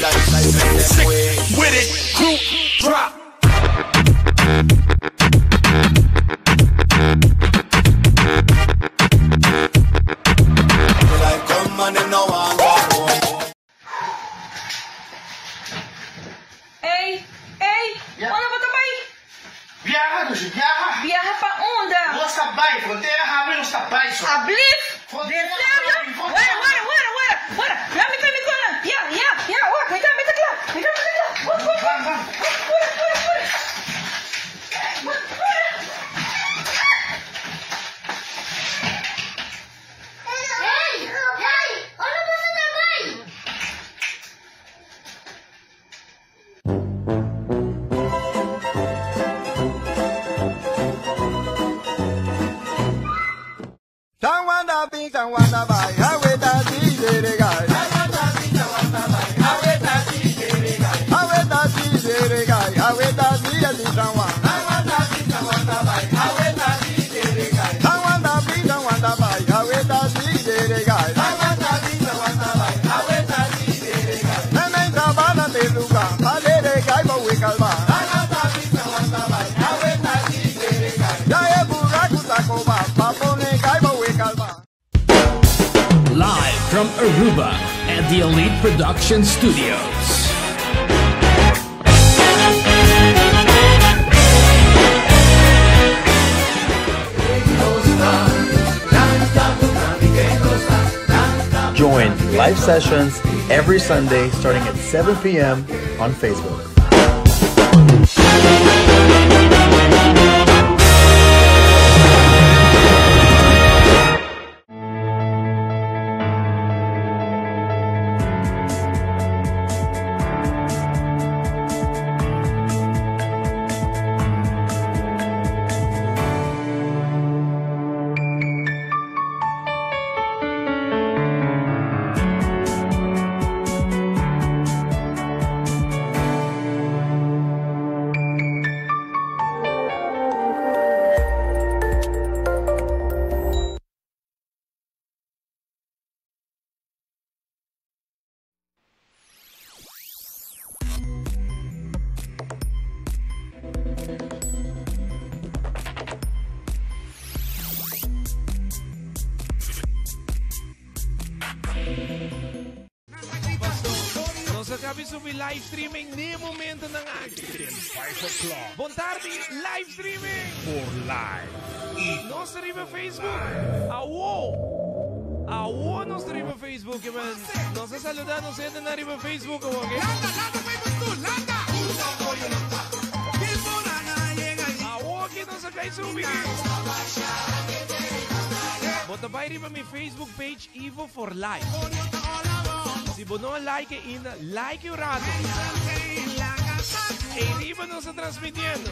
Sick with it, crew drop. Ey, ey, unda bo ta bai? Biaha, Lucy, biaha. Biaha pa unda? Nos ta bai, frontera habri, nos ta bai so. Ablief? Frontera Den serio? habri, frontera Wara, wara, wara, wara, wara. La mi ta mi kona. Ya, ya, ya, wak, mi ta, mi ta kla. Mi ta, mi ta kla. Wak, wak, wak. Ban, ban. Wak, pura, pura, pura. Wak, pura. Hey, hey, unda boso ta bai? Live from Aruba at the Elite Production Studios. Join live sessions every Sunday starting at 7 p.m. on Facebook. Nos a caba di subi live streaming n'e momentonan aki. Bon tardi, live streaming! For live. Nos ta riba Facebook. Awo! Awo nos ta riba Facebook, man. Nos a saluda nos hendenan riba Facebook awo, oké? Awo aki nos a kai subi. Bo ta bai riba mi Facebook page Ivo for Life. Si bo no a like ainda, like un rato. Ei riba nos ta transmitiendo.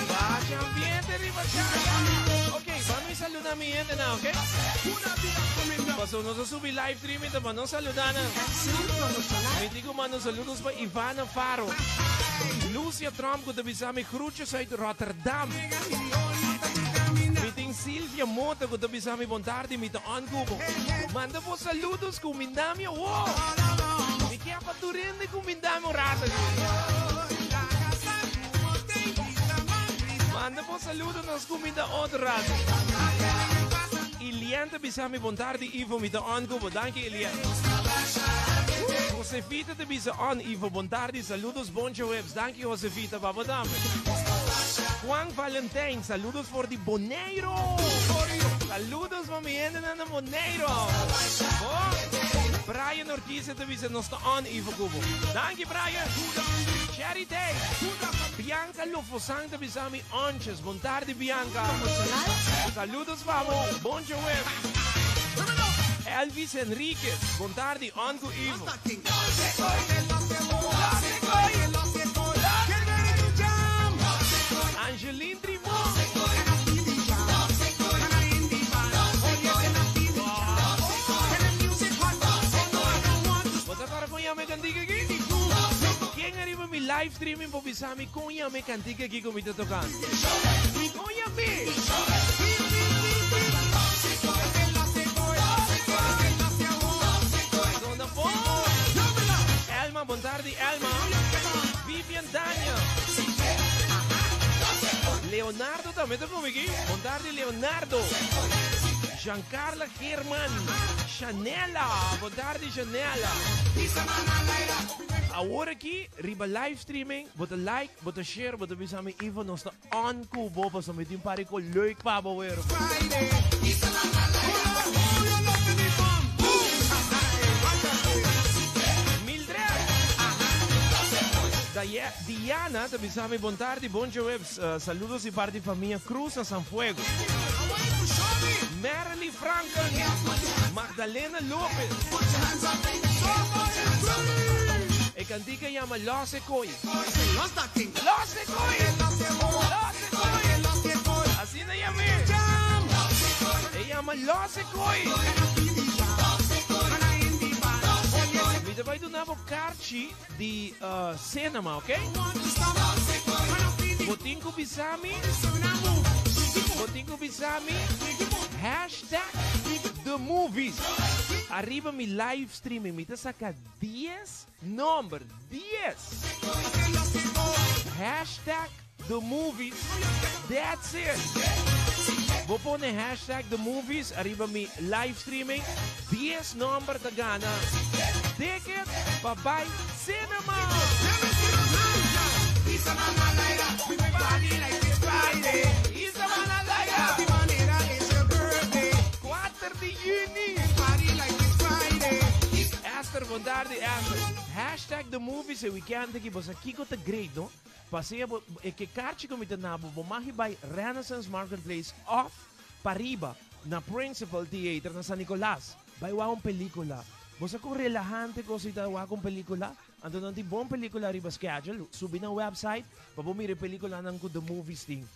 Basha ambiente riba kaya. Ok, ban mi saluda mi hendenan, ok? Paso nos a subi live streaming ta pa nos saluda nan. Mi tin cu manda saludos pa Ivana Faro. Lucia Tromp cu ta bisa mi groetjes uit Rotterdam. Mi tin Silvia Mota cu ta bisa mi bon tardi mi ta on cu bo. Manda bo saludos cuminda mi awo. Mi kier pa tur hende cuminda mi un rato. Manda bo saludo nos cuminda otro rato. Ilian ta bisa mi bon tardi Ivo mi ta on cu bo. Danki Ilian. Josefita ta bisa on Ivo bon tardi saludos boncho webs. Danki Josefita pa bo tambe. Juan Valentijn saludos for di Boneiro. Saludos pa mi hendenan na Boneiro. Bon. Brian Ortiz ta bisa nos ta on Ivo cu bo. Danki Brian. Cherry Day. Bianca Lofosan ta bisa mi onches. Bon tardi Bianca. Saludos pa bo. Bon djawe. Elvis Enriquez. Bon tardi on cu Ivo. Angeline Trimon. live streaming pa bisa mi kon yama e kantika aki ku mi ta tokando. Kon yam'é? Zona bon! Elma, bon tardi Elma. Vivian Daniel. Leonardo tambe ta ku mi aki. Bon tardi Leonardo. Giancarla Geerman. Chanela, bon tardi Chanela. Awor aki riba live streaming bo ta like, bo ta share, bo ta bisa mi Ivo nos ta on ku bo pasobra mi tin un par di ko leuk pa bo weer. Mildred Diana ta bisa mi bon tardi bon djoebs saludos di parti famia Cruz na San Fuego. Marilyn Franken, Magdalena Lopez. E kantika yama Los e Koi. Los e Koi! Los e Koi! Asina yam'é. E yama Los e Koi. Mi ta bai duna bo karchi di cinema, ok? Bo tin ku bisa mi, bo tin ku bisa mi hashtag the movies. Ariba mi live streaming mi ta saka dies nomber, dies! Hashtag the movies, that's it! Bo pone hashtag the movies ariba mi live streaming, dies nomber ta gana ticket pa bai cinema! Kuater di juni! Esther, bon tardi Esther. Hashtag the movies e weekend aki bo sa kiko ta great no? Pasea bo e ke karchi ku mi ta na bo, bo mag bai Renaissance Marketplace of pariba na Principal Theater na San Nicolas. Bai wak un pelicula. Bo sa kon relahante kos ei ta wak un pelicula? Anto nan tin bon pelicula riba schedule. Subi nan website pa bo mira e peliculanan ku The Movies tin.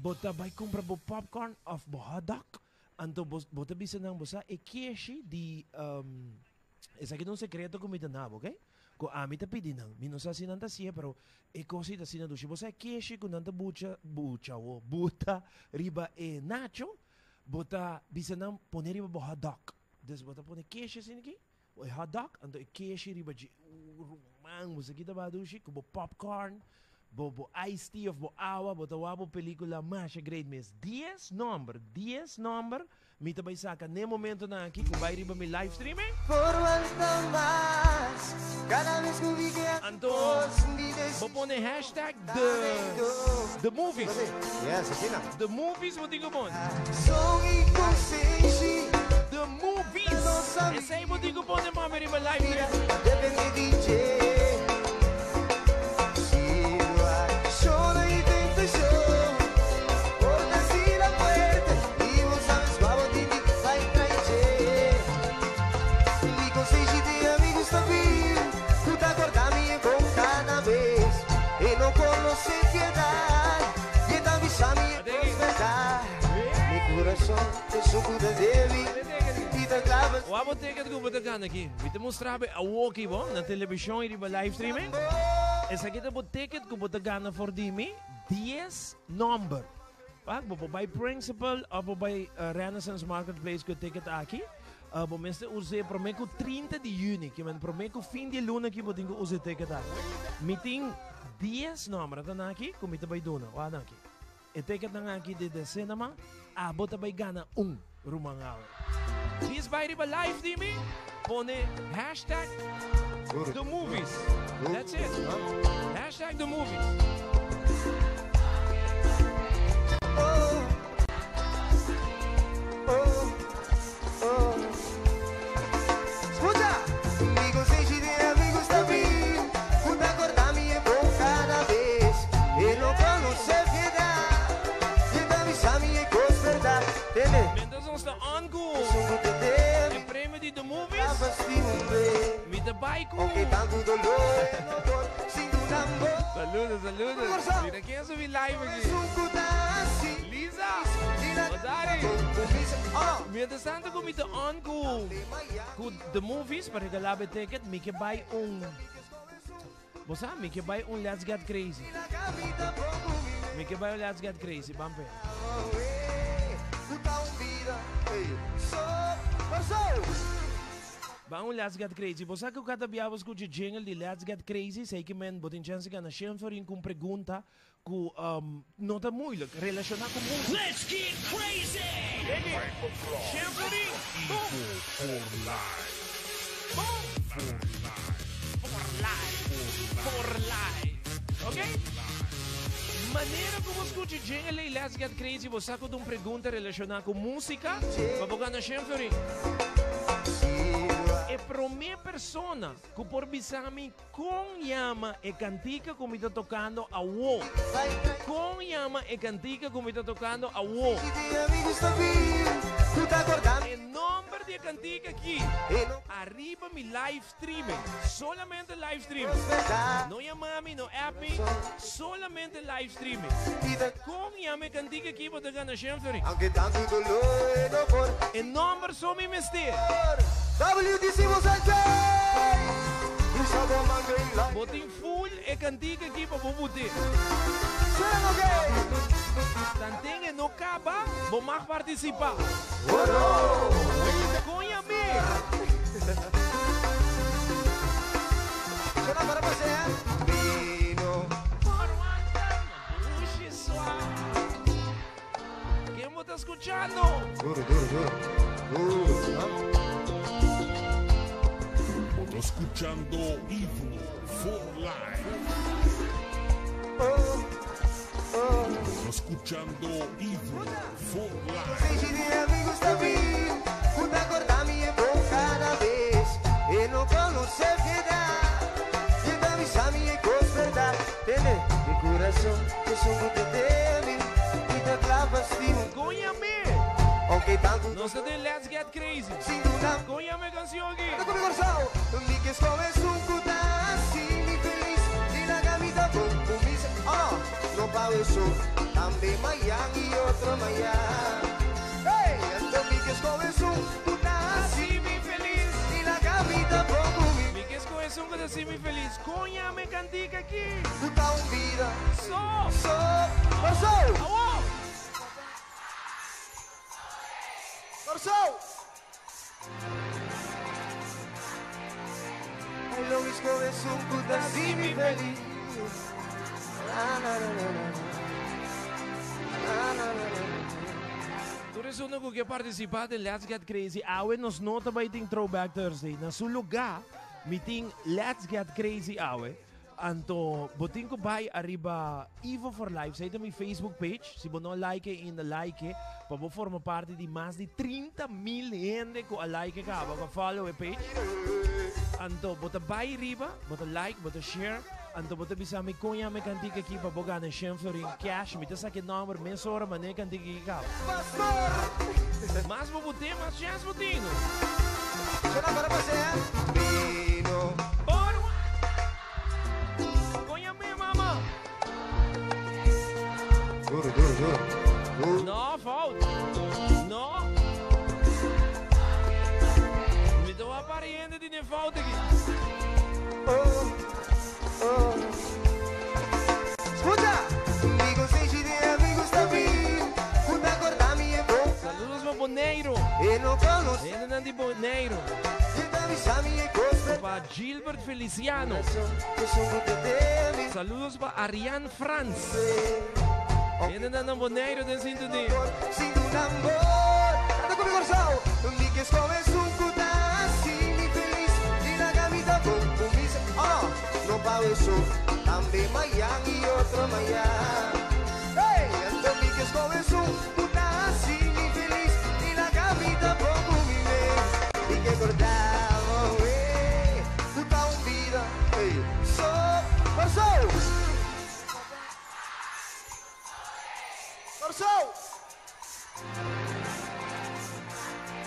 Bo ta bai kumpra bo popcorn of bo hotdog. Anto bo bo ta bisa nan bo sa e keshi di Esaki ta un sekreto ku mi ta na bo, oke? Ku ami ta pidi nan. Mi no sa si nan ta hasié, pero e kos ei ta asina dushi. Bo sa e keshi ku nan ta bucha, bucha wo, buta riba e nacho? Bo ta bisa nan pone riba bo hotdog. Dus bo ta pone keshi asina aki, e hotdog, anto e keshi riba dje. Ooh, ruman, bo sa ki ta ba dushi? Ku bo popcorn, bo bo iced tea of bo awa, bo ta wak bo pelikula masha great mes. Dies nòmber, dies nòmber Mi ta bai saka n'e momentonan aki ku bai riba mi live streaming. Anto bo pone hashtag the the movies. The movies bo tin ku pone. The movies. Esei bo tin ku pone pa mi riba live streaming. Wak bo ticket ku bo ta gana aki. Mi ta mustra bo awoki bo na televishon i riba live streaming. Esaki ta bo ticket ku bo ta gana for di mi dies number. Wak bo por bai Principal of bo bai Renaissance Marketplace ku e ticket aki. Bo mester us'é promé ku 30 di yüni, ke men promé ku fin di e luna aki bo tin ku usa e ticket aki. Mi tin dies number ata nan aki ku mi ta bai duna. Wak nan aki. E ticketnan aki di The Cinema, abo ta bai gana un, ruman awe. Dis bai riba live di mi, pone hashtag The Movies. That's it. Hashtag The Movies. Mientras nos ta on cu e premio di The Movies, mi ta bay cu. Saludos, saludos. Mira ken a subi live aki. Lisa, Odari. Mientras tanto cu mi ta on cu cu The Movies pa regala bo e ticket, mi ke bay un. Bo sa, mi ke bai un Let's Get Crazy. Mi ke bai un Let's Get Crazy, ban pe. Ban un Let's Get Crazy. Bo sa ku kada bia bo skucha jingle di Let's Get Crazy, sei ke men bo tin chance gana shen florin ku un pregunta ku no ta moeilijk, relashoná ku músika. Let's get crazy! Shen florin! Boom! Boom! For life! For life! Ok? Manera ku bo skucha jingle ei Let's Get Crazy, bo sa ku ta un pregunta relashoná ku músika, pa bo gana shen florin. E promé persona ku por bisa mi kon yama e kantika ku mi ta tokando awo. Kon yama e kantika ku mi ta tokando awo. E nòmber di e kantika aki ariba mi live streaming. Solamente live streaming. No yama mi, no app mi, solamente live streaming. Kon yama e kantika aki bo ta gana shen florin. E nòmber so mi mester. Bo tin full e kantika aki pa bo bute. Tanten e no kaba, bo mag partisipá. Kon yam'é? Ken bo ta skuchando? Duro, duro, duro. Duro, Bo ta skuchando Ivo for Life. Bo ta skuchando Ivo for Life. Kon yam'é? Nos ta den Let's Get Crazy. Kon yama e kanshon aki? Hasi mi felis. Mi ke skohe esun ku ta hasi mi felis. Kon yama e kantika aki? So. Awo! Hasi mi felis. Tur esun ku ke partisipá den Let's Get Crazy awe nos no ta bai tin Throwback Thursday. Na su lugá mi tin Let's Get Crazy awe. Anto bo tin ku bai ariba Ivo for Life, esei ta mi Facebook page. Si bo no like e ainda like e pa bo forma parti di mas di 30,000 hende ku a like e kaba, ku a follow e page. Anto bo ta bai riba, bo ta like, bo ta share, anto bo ta bisa mi kon yama e kantika aki pa bo gana shen florin cash. Mi ta saka e nòmber mesora manera e kantika aki kaba. Mas bo bot'é, mas chèns bo tin, no? Kon yam'é, mama? Duro, duro, duro. Duro. No, fout. No. Mi ta wak pari hende di den fout aki. Saludos pa Boneiru. Hendenan di Boneiru. Pa Gilbert Feliciano. Saludos pa Ariane Frans. Hendenan na Boneiru den sintonia.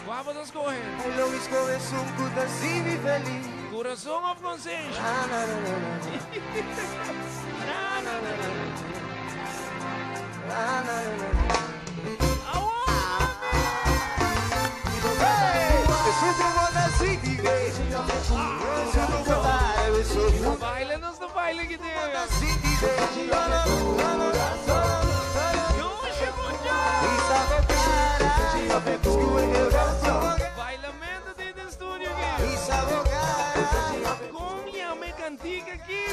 Kua bo ta skohe? Kurason òf konsenshi? Baila nos ta baila. Bailamento tin den studio aki. Kon yama e kantika aki?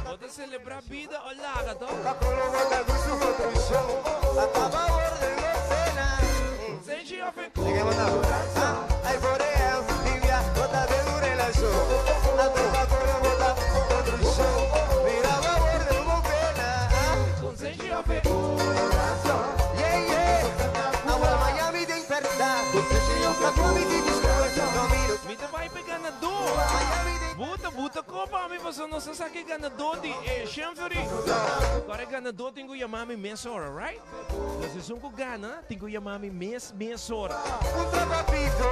Bo ta celebra bida o laga to? Senshi of e cu? Consenshi of e Mi ta bai p'e ganadó. Buta, buta kopa mi pasobra nos a saka e ganadó di e Shenfury. Kora e ganadó tin ku yama mi mesora, right? Dus esun ku gana tin ku yama mi mes mesora. Puntra papito.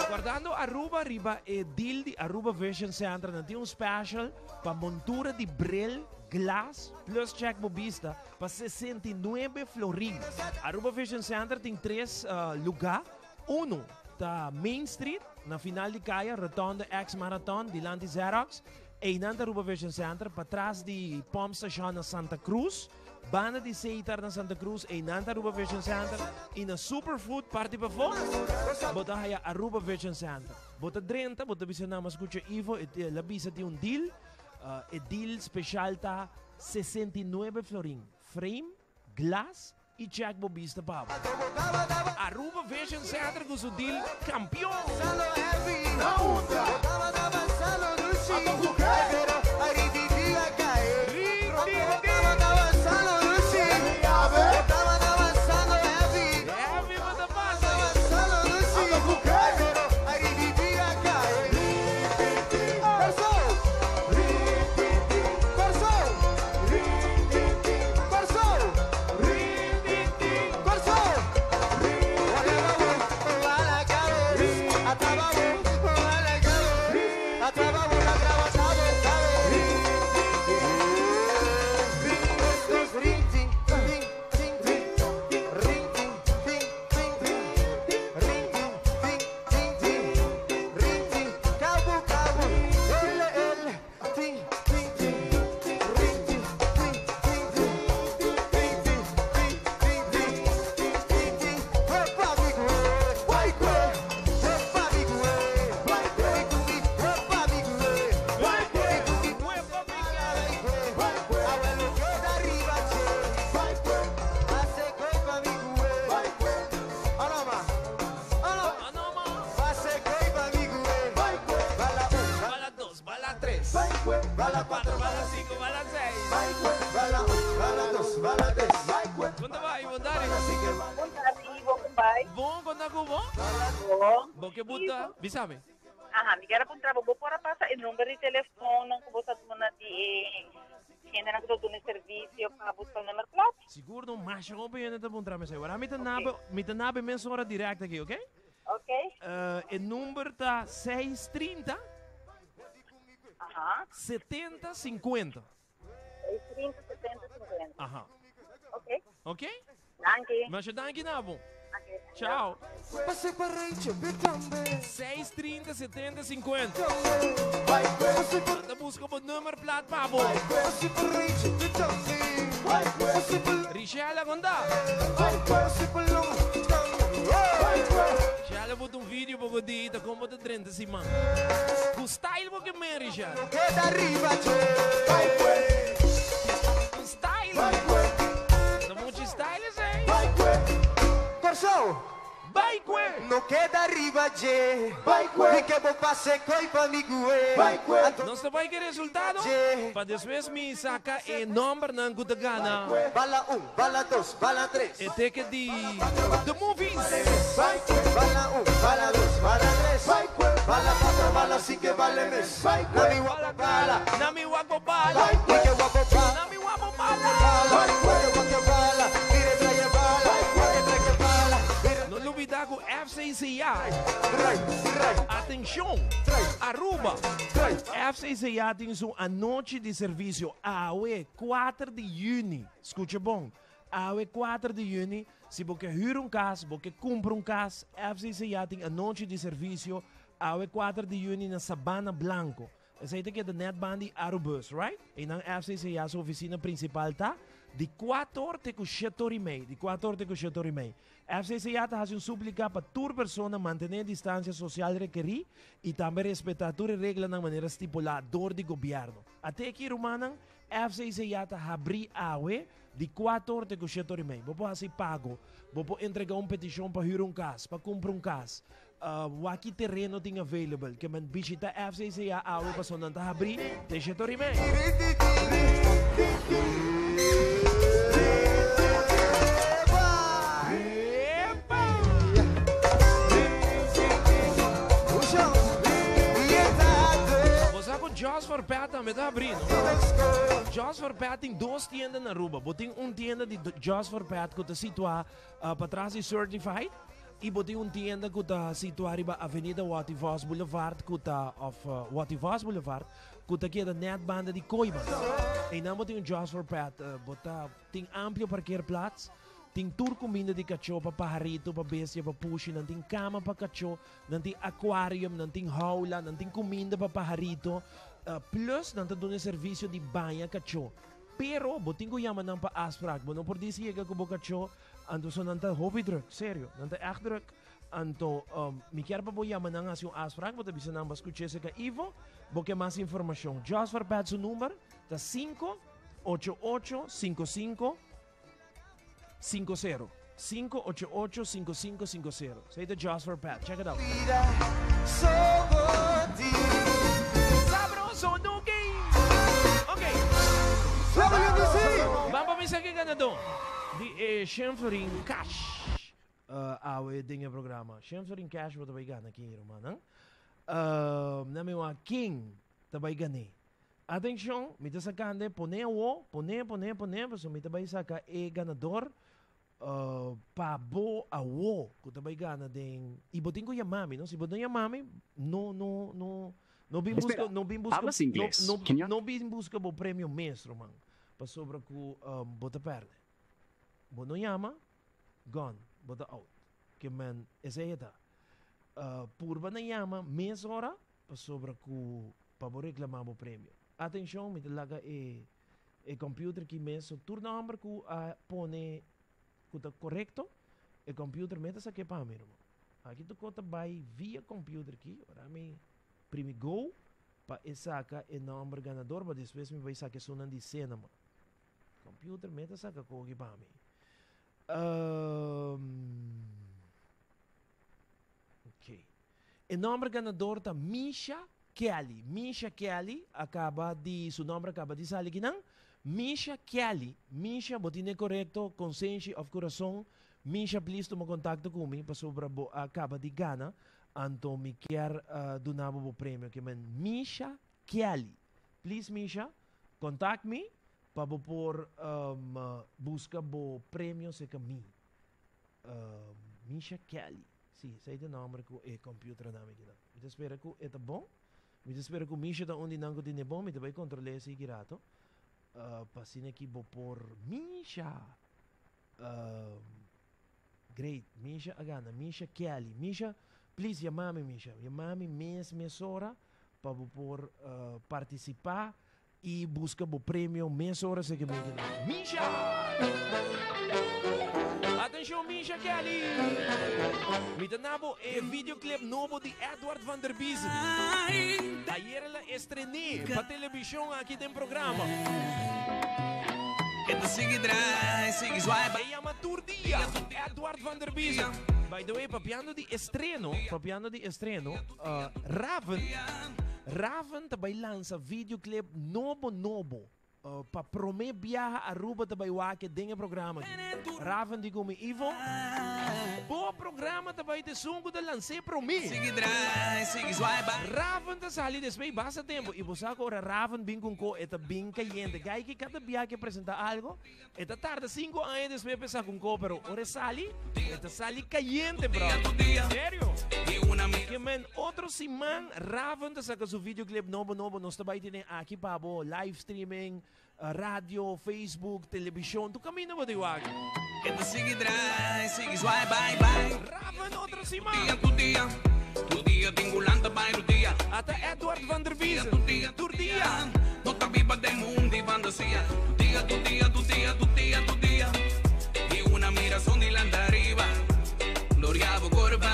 Guardando Aruba riba e deal di Aruba Vision Center nan tin un special pa montura di bril, glas plus check bo bista pa 69 florin. Aruba Vision Center tin tres luga. Uno ta Main Street na final di kaya Rotonde ex Marathon dilanti Xerox. Einan ta Aruba Vision Center patras di Pump Station na Santa Cruz. Banda di Seitar na Santa Cruz, einan ta Aruba Vision Center. Y na Superfood parti pafó, bo ta haya Aruba Vision Center. Bo ta drenta, bo ta bisa nan, m'a scucha Ivo, el a bisa tin un deal. E deal special ta 69 florin. Frame, glas y check bo bista pa bo. Aruba Vision Center cu su deal campeon! Heavy bo ta pasa Bala dos, bala tres. Bala cuatro, bala cinco, bala seis. Con ta bai, bon tardi. Bon tardi, Ivo, con bai? Bon, con ta cu bo? Bon. Bo ke buta? Bisami. Aha, mi kier a puntra bo, bo por a pasa e number di telefonnan cu bo ta duna di e hendenan cu ta duna e servicio pa busca nummer plaat? Sigur no, masha hopi hende ta puntra mi esei. Wara mi ta nabe, mi ta nabe mesora direct aki, ok? Ok. E number ta seis trinta. Aha. 70 50. 6 30 70 50. Aha. Ok. Ok? Danki. Masha danki na bo. Ok. Ciao. 6 30 70 50. Anda busca bo nummer plaat pa bo. Richelle, conta. Richelle bota un video poco di ta como ta drenta si man. Cu style bo ke men, Richelle. Cu style. Ta mucho style esey. Bai kue! No keda riba dje. Bai kue. Mi ke bo pase koi pa mi gue. Bai kue. Nos ta bai ke resultado pa despues mi saka e nombernan ku ta gana. Bala un, bala dos, bala tres. E ticket di The Movies. Bai kue. Bala un, bala dos, bala tres. Bai kue. Bala cuatro, bala cinco, bala mes. Bai kue. Na mi wak bo bala. Na mi wak bo bala. Bai kue. Mi ke wak bo bala. Na mi wak bo bala. Bai kue. Wak ke bala. Mire traye bala. Bai kue. Traye bala. No lubida ku FC FCCA. Atencion! Aruba! FCCA tin su anochi di servicio awe 4 di juni. Scucha bon. Awe 4 di juni, si bo ke huur un cas, bo ke cumpra un cas, FCCA tin anochi di servicio awe 4 di juni na Sabana Blanco. Esei ta keda net banda di Arubus, right? Einan FCCA su oficina principal ta, di cuator te cu shetor y mei, di cuator te cu shetor y mei. FCCA ta haci un suplica pa tur persona mantene e distancia social rekeri y tambe respeta tur e reglanan manera stipula dor di gobierno. Ate aki rumannan, FCCA ta habri awe di cuator te cu shetor y mei. Bo por haci pago, bo por entrega un peticion pa huur un cas, pa cumpra un cas, Wak ki tereno tin available. Ke men bishita FCCA awe paso nan ta habri te shetor y mei. Bo sa ku Just for Pet tambe ta habri, no? Just for Pet tin dos tienda na Aruba. Bo tin un tienda di Just for Pet ku ta situá patras di Certified. I bo tin un tienda ku ta situá riba Avenida Watty Vos Boulevard ku ta òf Watty Vos Boulevard ku ta keda nèt banda di Kooiman. Einan bo tin un Just for Pet. Bo ta tin amplio parkeerplaats, tin tur kuminda di kachó pa paharito, pa bestia, pa pushi, nan tin kama pa kachó, nan tin aquarium, nan tin houla, nan tin kuminda pa paharito, plus nan ta duna e servisio di baña kachó. Pero bo tin ku yama nan pa afspraak. Bo no por disi yega ku bo kachó. Anto so nan ta hopi druk, serio, nan ta ègt druk. Anto mi kier pa bo yama nan hasi un afspraak, bo ta bisa nan bo a skuch'é serka Ivo, bo ke mas informashon. Just for Pets su number ta sinku ocho ocho sinku sinku sinku sero, sinku ocho ocho sinku sinku sinku sero. Esei ta Just for Pets, check it out. Sabroso Nuki! Ok. Ban pa misa ke ganadó di e shen florin cash awe den e programa. Shen florin cash bo ta bai gana aki, rumannan. Na mi wak ken ta bai gané. Atencion, mi ta sacando e pone awo, pone, pone, pone, pasobra mi ta bai saca e ganador Pa bo awo ku ta bai gana den i bo tin ku yama mi no si bo no yama mi no no no no bin buska no bin buska no no no bin buska bo premio mes ruman pasobra ku bo ta perde bo no yama gone bo ta out ke men esei e ta purba na yama mesora pasobra ku pa bo reklama bo premio atenshon mi ta laga e E computer ki mes, so tur nomber ku a pone ku ta korekto, e computer mes ta sake pa mi ruman. Aki tur kos ta bai via computer ki, ora mi primi go pa e saka e nomber ganador pa despues mi bai saka esunnan di cinema. Computer mes ta saka koki pa mi. Ok. E nomber ganador ta Misha Kelly. Misha Kelly a caba di, su nomber a caba di sali kinan. Misha Kelly. Misha, bo tin e corecto, consenshi of curason. Misha, please tuma contacto cu mi pasobra bo a caba di gana. Anto mi kier duna bo bo premio. Ke men Misha Kelly. Please Misha, contact mi pa bo por busca bo premio cerca mi. Misha Kelly. Sí, esei ta e nomber ku e computer a dami akinan. Mi ta spera ku e ta bon. Mi ta spera ku Misha ta un di nan ku tin e bon. Mi ta bai kontrol'é esei ki rato. Pa asina ki bo por Misha! Great. Misha a gana. Misha Kelly. Misha, please yama mi Misha. Yama mi mes mesora pa bo por partisipá I buska bo premio mesora seki mi kinan. Misha! Atencion Misha Kelly! Mi ta na bo e videoclip nobo di Edward van der Biezen. Ayer el a estrené pa television aki den programa. E yama Tur Dia, Edward van der Biezen. By the way, papiando di estreno, papiando di estreno, Raven, Raven ta bai lansa videoclip nobo nobo. Pa prome biaha Aruba ta bay wak den e programa aki. Raven di cu mi, Ivo, bo programa ta bay ta esun cu ta lans'é prome. Raven ta sali despues basta tempo y bo sa cu ora Raven bin cu un co e ta bin cayente. Gay ki cada biaha cu e presenta algo e ta tarda cinco aña despues pa e saca un co pero ora e sali e ta sali cayente bro. Serio. Ke men otro siman Raven ta saca su videoclip nobo nobo nos ta bay tene aki pa bo live streaming, radio, Facebook, television, tur caminda bo ta wak. E ta sigui draai, sigui zwaai, bai, bai. Raven otro siman. Dia tur dia, tur dia tin ku lanta bai tur dia. Ata Edward van der Wiesen, Tur dia, tur dia. No ta biba den mundu di fantasia. Tur dia, tur dia, tur dia, tur dia, tur dia. I una mirason di lanta ariba, gloria bo korba.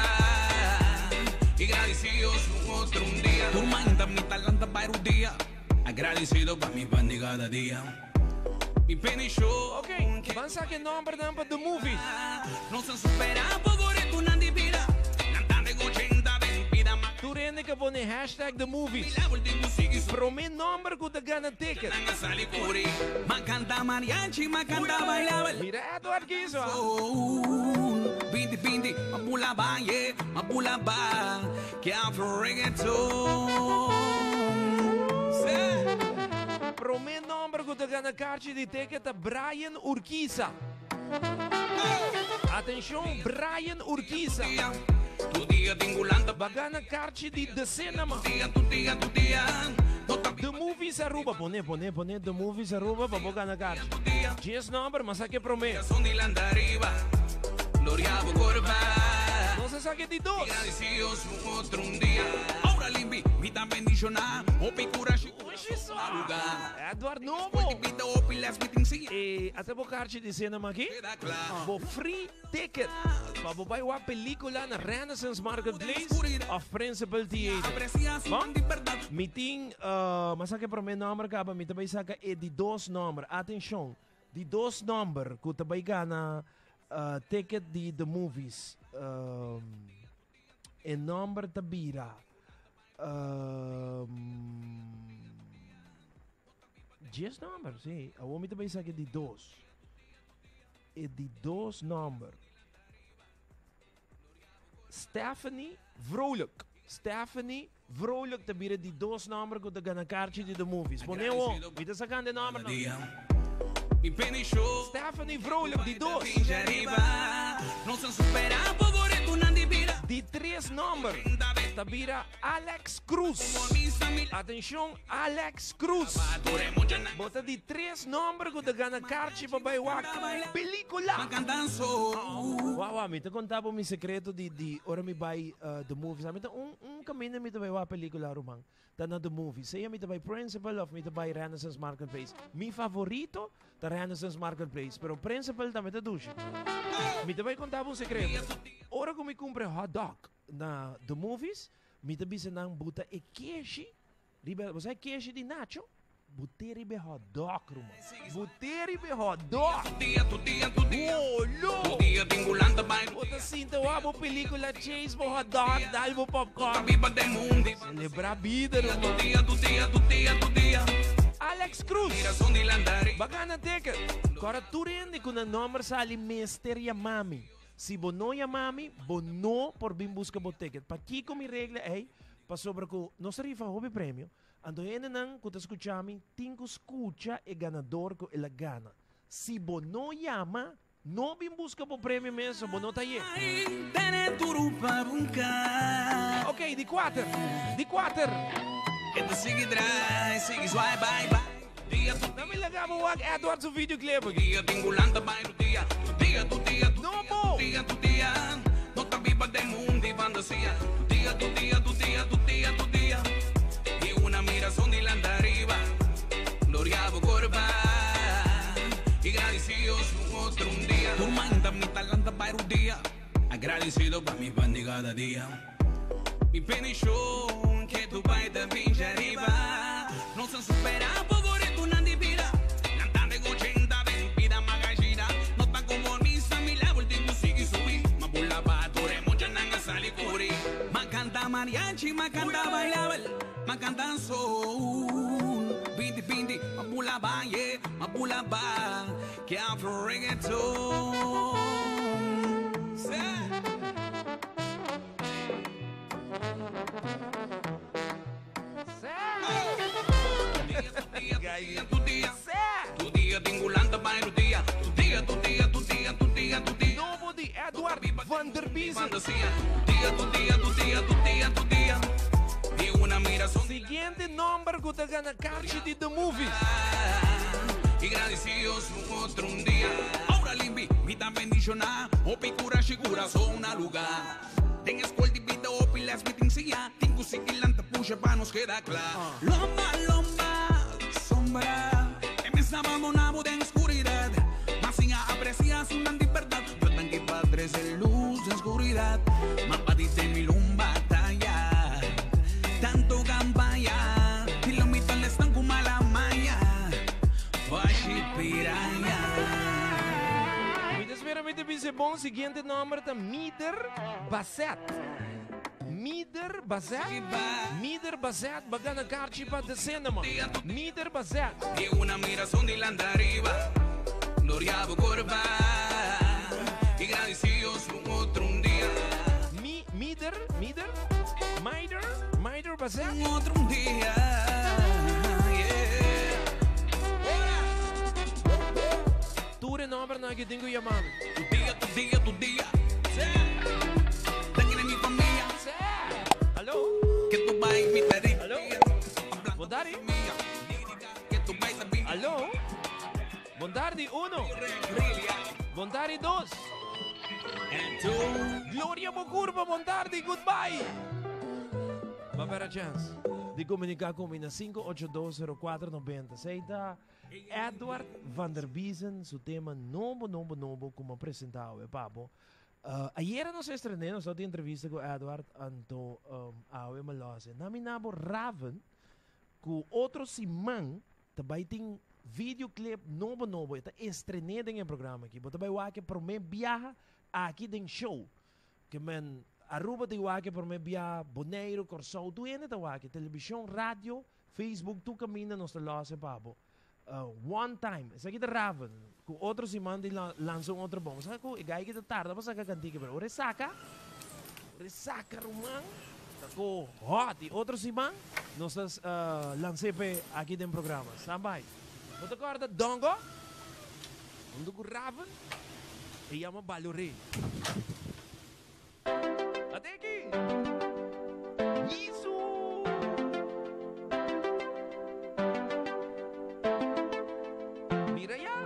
I gradisido su otro un dia. Tur mainta mi ta lanta bai tur dia. Agradecido pa mi pan di cada dia. Mi bendición. Ok, ban saca e nombernan pa The Movies. Nos a supera poco retonan di bida. Nan ta den ochenta den bida ma. Tur hende ke pone hashtag The Movies. Prome nomber ku ta gana ticket. Nan a sali curi. Ma canta mariachi, ma canta bailabel. Mira Edward kiso. Binti binti, ma bula ba, yeah, ma bula ba. Ke afro reggaeton. Prome nomber ku ta gana karchi di ticket ta Brian Urquiza. Atenshon, Brian Urquiza. Ba gana karchi di The Cinema. The Movies Aruba. Pone, pone, pone The Movies Aruba pa bo gana karchi. Djes nomber, mas a ke prome. Nos a sa ke di dos. Edward Nobo. E ata bo karchi di cinema aki? Bo free ticket pa bo bai wak pelicula na Renaissance Marketplace of Principal Theater. Bon? Mi tin, uh, m'a saka e prome nomber kaba, mi ta bai saka e di dos nomber. Atencion, di dos nomber ku ta bai gana Ticket di The Movies. E nomber ta bira. Djes nomber, sí. Awor mi ta bay saca di dos. E di dos nomber. Stephanie Vrolijk. Stephanie Vrolijk ta bira di dos nomber cu ta gana kaartje di The Movies. Pone awo, mi ta sacando e nomber nan. Stephanie Vrolijk di dos. Di tres nomber ta bira Alex Cruz. Atencion Alex Cruz. Bo ta di tres nomber cu ta gana kaartje pa bay wak pelicula. Wak wak mi ta conta bo mi secreto di ora mi bay The Movies. Mi ta un. Un kaminda mi ta bai wak pelikula ruman ta na The Movies. Sea mi ta bai Principal of mi ta bai Renaissance Marketplace. Mi favorito ta Renaissance Marketplace, pero Principal tambe ta dushi. Mi ta bai konta bo un sekreto. Ora ku mi kumpra e hot dog na The Movies, mi ta bisa nan buta e keshi Riba, bo sa e keshi di Nacho? But'é riba e hot dog, ruman. But'é riba e hot dog. Bolo! Bo ta sinta wak bo pelicula chase bo hot dog, dal bo popcorn. Celebra bida, ruman. Alex Cruz, Ba gana ticket. Kora tur hende ku nan nomber sali mester yama mi. Si bo no yama mi, bo no por bin buska bo ticket. Pakiko mi regla ei? Pasobra ku nos ta rifa hopi premio, anto hendenan ku ta skucha mi tin ku skucha e ganador ku el a gana. Si bo no yama, no bin buska bo premio mes, bo no ta ye. Ok, di kuater, di kuater. No mi laga bo wak Edward su videoclip aki. No bo! Mi bendición ke tu bai ta pincha riba. Nos a supera poco retonan di bida. Nan ta den ochenta den bida magashida. No ta conformista mi level tin cu sigui subi. Ma bula ba tur e muchanan a sali curi. Ma canta mariachi, ma canta bailabel, ma canta son. 20 20, mabula ba, yeah, mabula ba. Que afro reggaeton. Tu dia, tu dia, tingulanta pa tu dia, tu dia, tu dia, tu dia, tu dia, tu dia. Nobo di Edward van der Biesen. Tu dia, tu dia, tu dia, tu dia, tu dia. Y una miración Siguiente nomber ku ta gana karchi di The Movies. Y agradecidos un otro un día. Ahora limpi, mi tan bendicionada. Opi cura, shigura, zona lugar. Den escuela di vida, opi las mitinsia. Tingu sikilanta puxa pa nos queda claro. Lomba, lomba, sombra. En mis abandonado de oscuridad. Mas sin apreciar su verdad. Yo tan que padres de luz de oscuridad. Mapa de mi lumba talla. Tanto campaña. Y los mitos les están con mala malla. Washi piraya. Mi ta spera mi ta bisa bon. Siguiente nomber ta Mider Basset. Mider Basset? Mider Basset, ba gana karchi pa The Cinema. Mider Basset. Y una miración de landa arriba. Gloria corba. Y agradecidos un otro un día. Mi, Mider, Mider, Mider, Mider Basset. Un otro un día. Tur e nombernan aki tin ku yama mi. Tu dia, tu dia, tu dia. Tengo mi familia. Aló? Que tu vai mi tarifa. Aló? Bon tardi. Aló? Bon tardi, uno. Bon tardi, dos. Gloria bo curva, bon tardi, goodbye. Ba pera chance di comunica cu mi na 5820490. Sei ta Edward van der Biesen su tema nobo, nobo, nobo cu mi a presenta awe pa bo. Ayera nos a estrené, nos tabata entrevista cu Edward, anto awe mi a los e. Na mi na bo Raven cu otro siman ta bay tin videoclip nobo nobo, e ta estrené den e programa aki. Bo ta bay wak e prome biaha aki den show. Ke men Aruba ta wak e prome biaha, Boneiru, Kòrsou, tur hende ta wak e. Telebishon, radio, Facebook, tur kaminda nos ta los e pa bo. One time, esaki ta Raven, ku otro siman di lansa un otro bom. Sa ku e gai ki ta tarda pa saka kantika, pero ora e saka, ora e saka ruman, ta ko hot. I otro siman nos ta lans'é p'e aki den programa. Stand by. Bo ta kòrda Dongo? Huntu ku Raven, e yama Baloré. Ate aki! Yisu! Mira ya!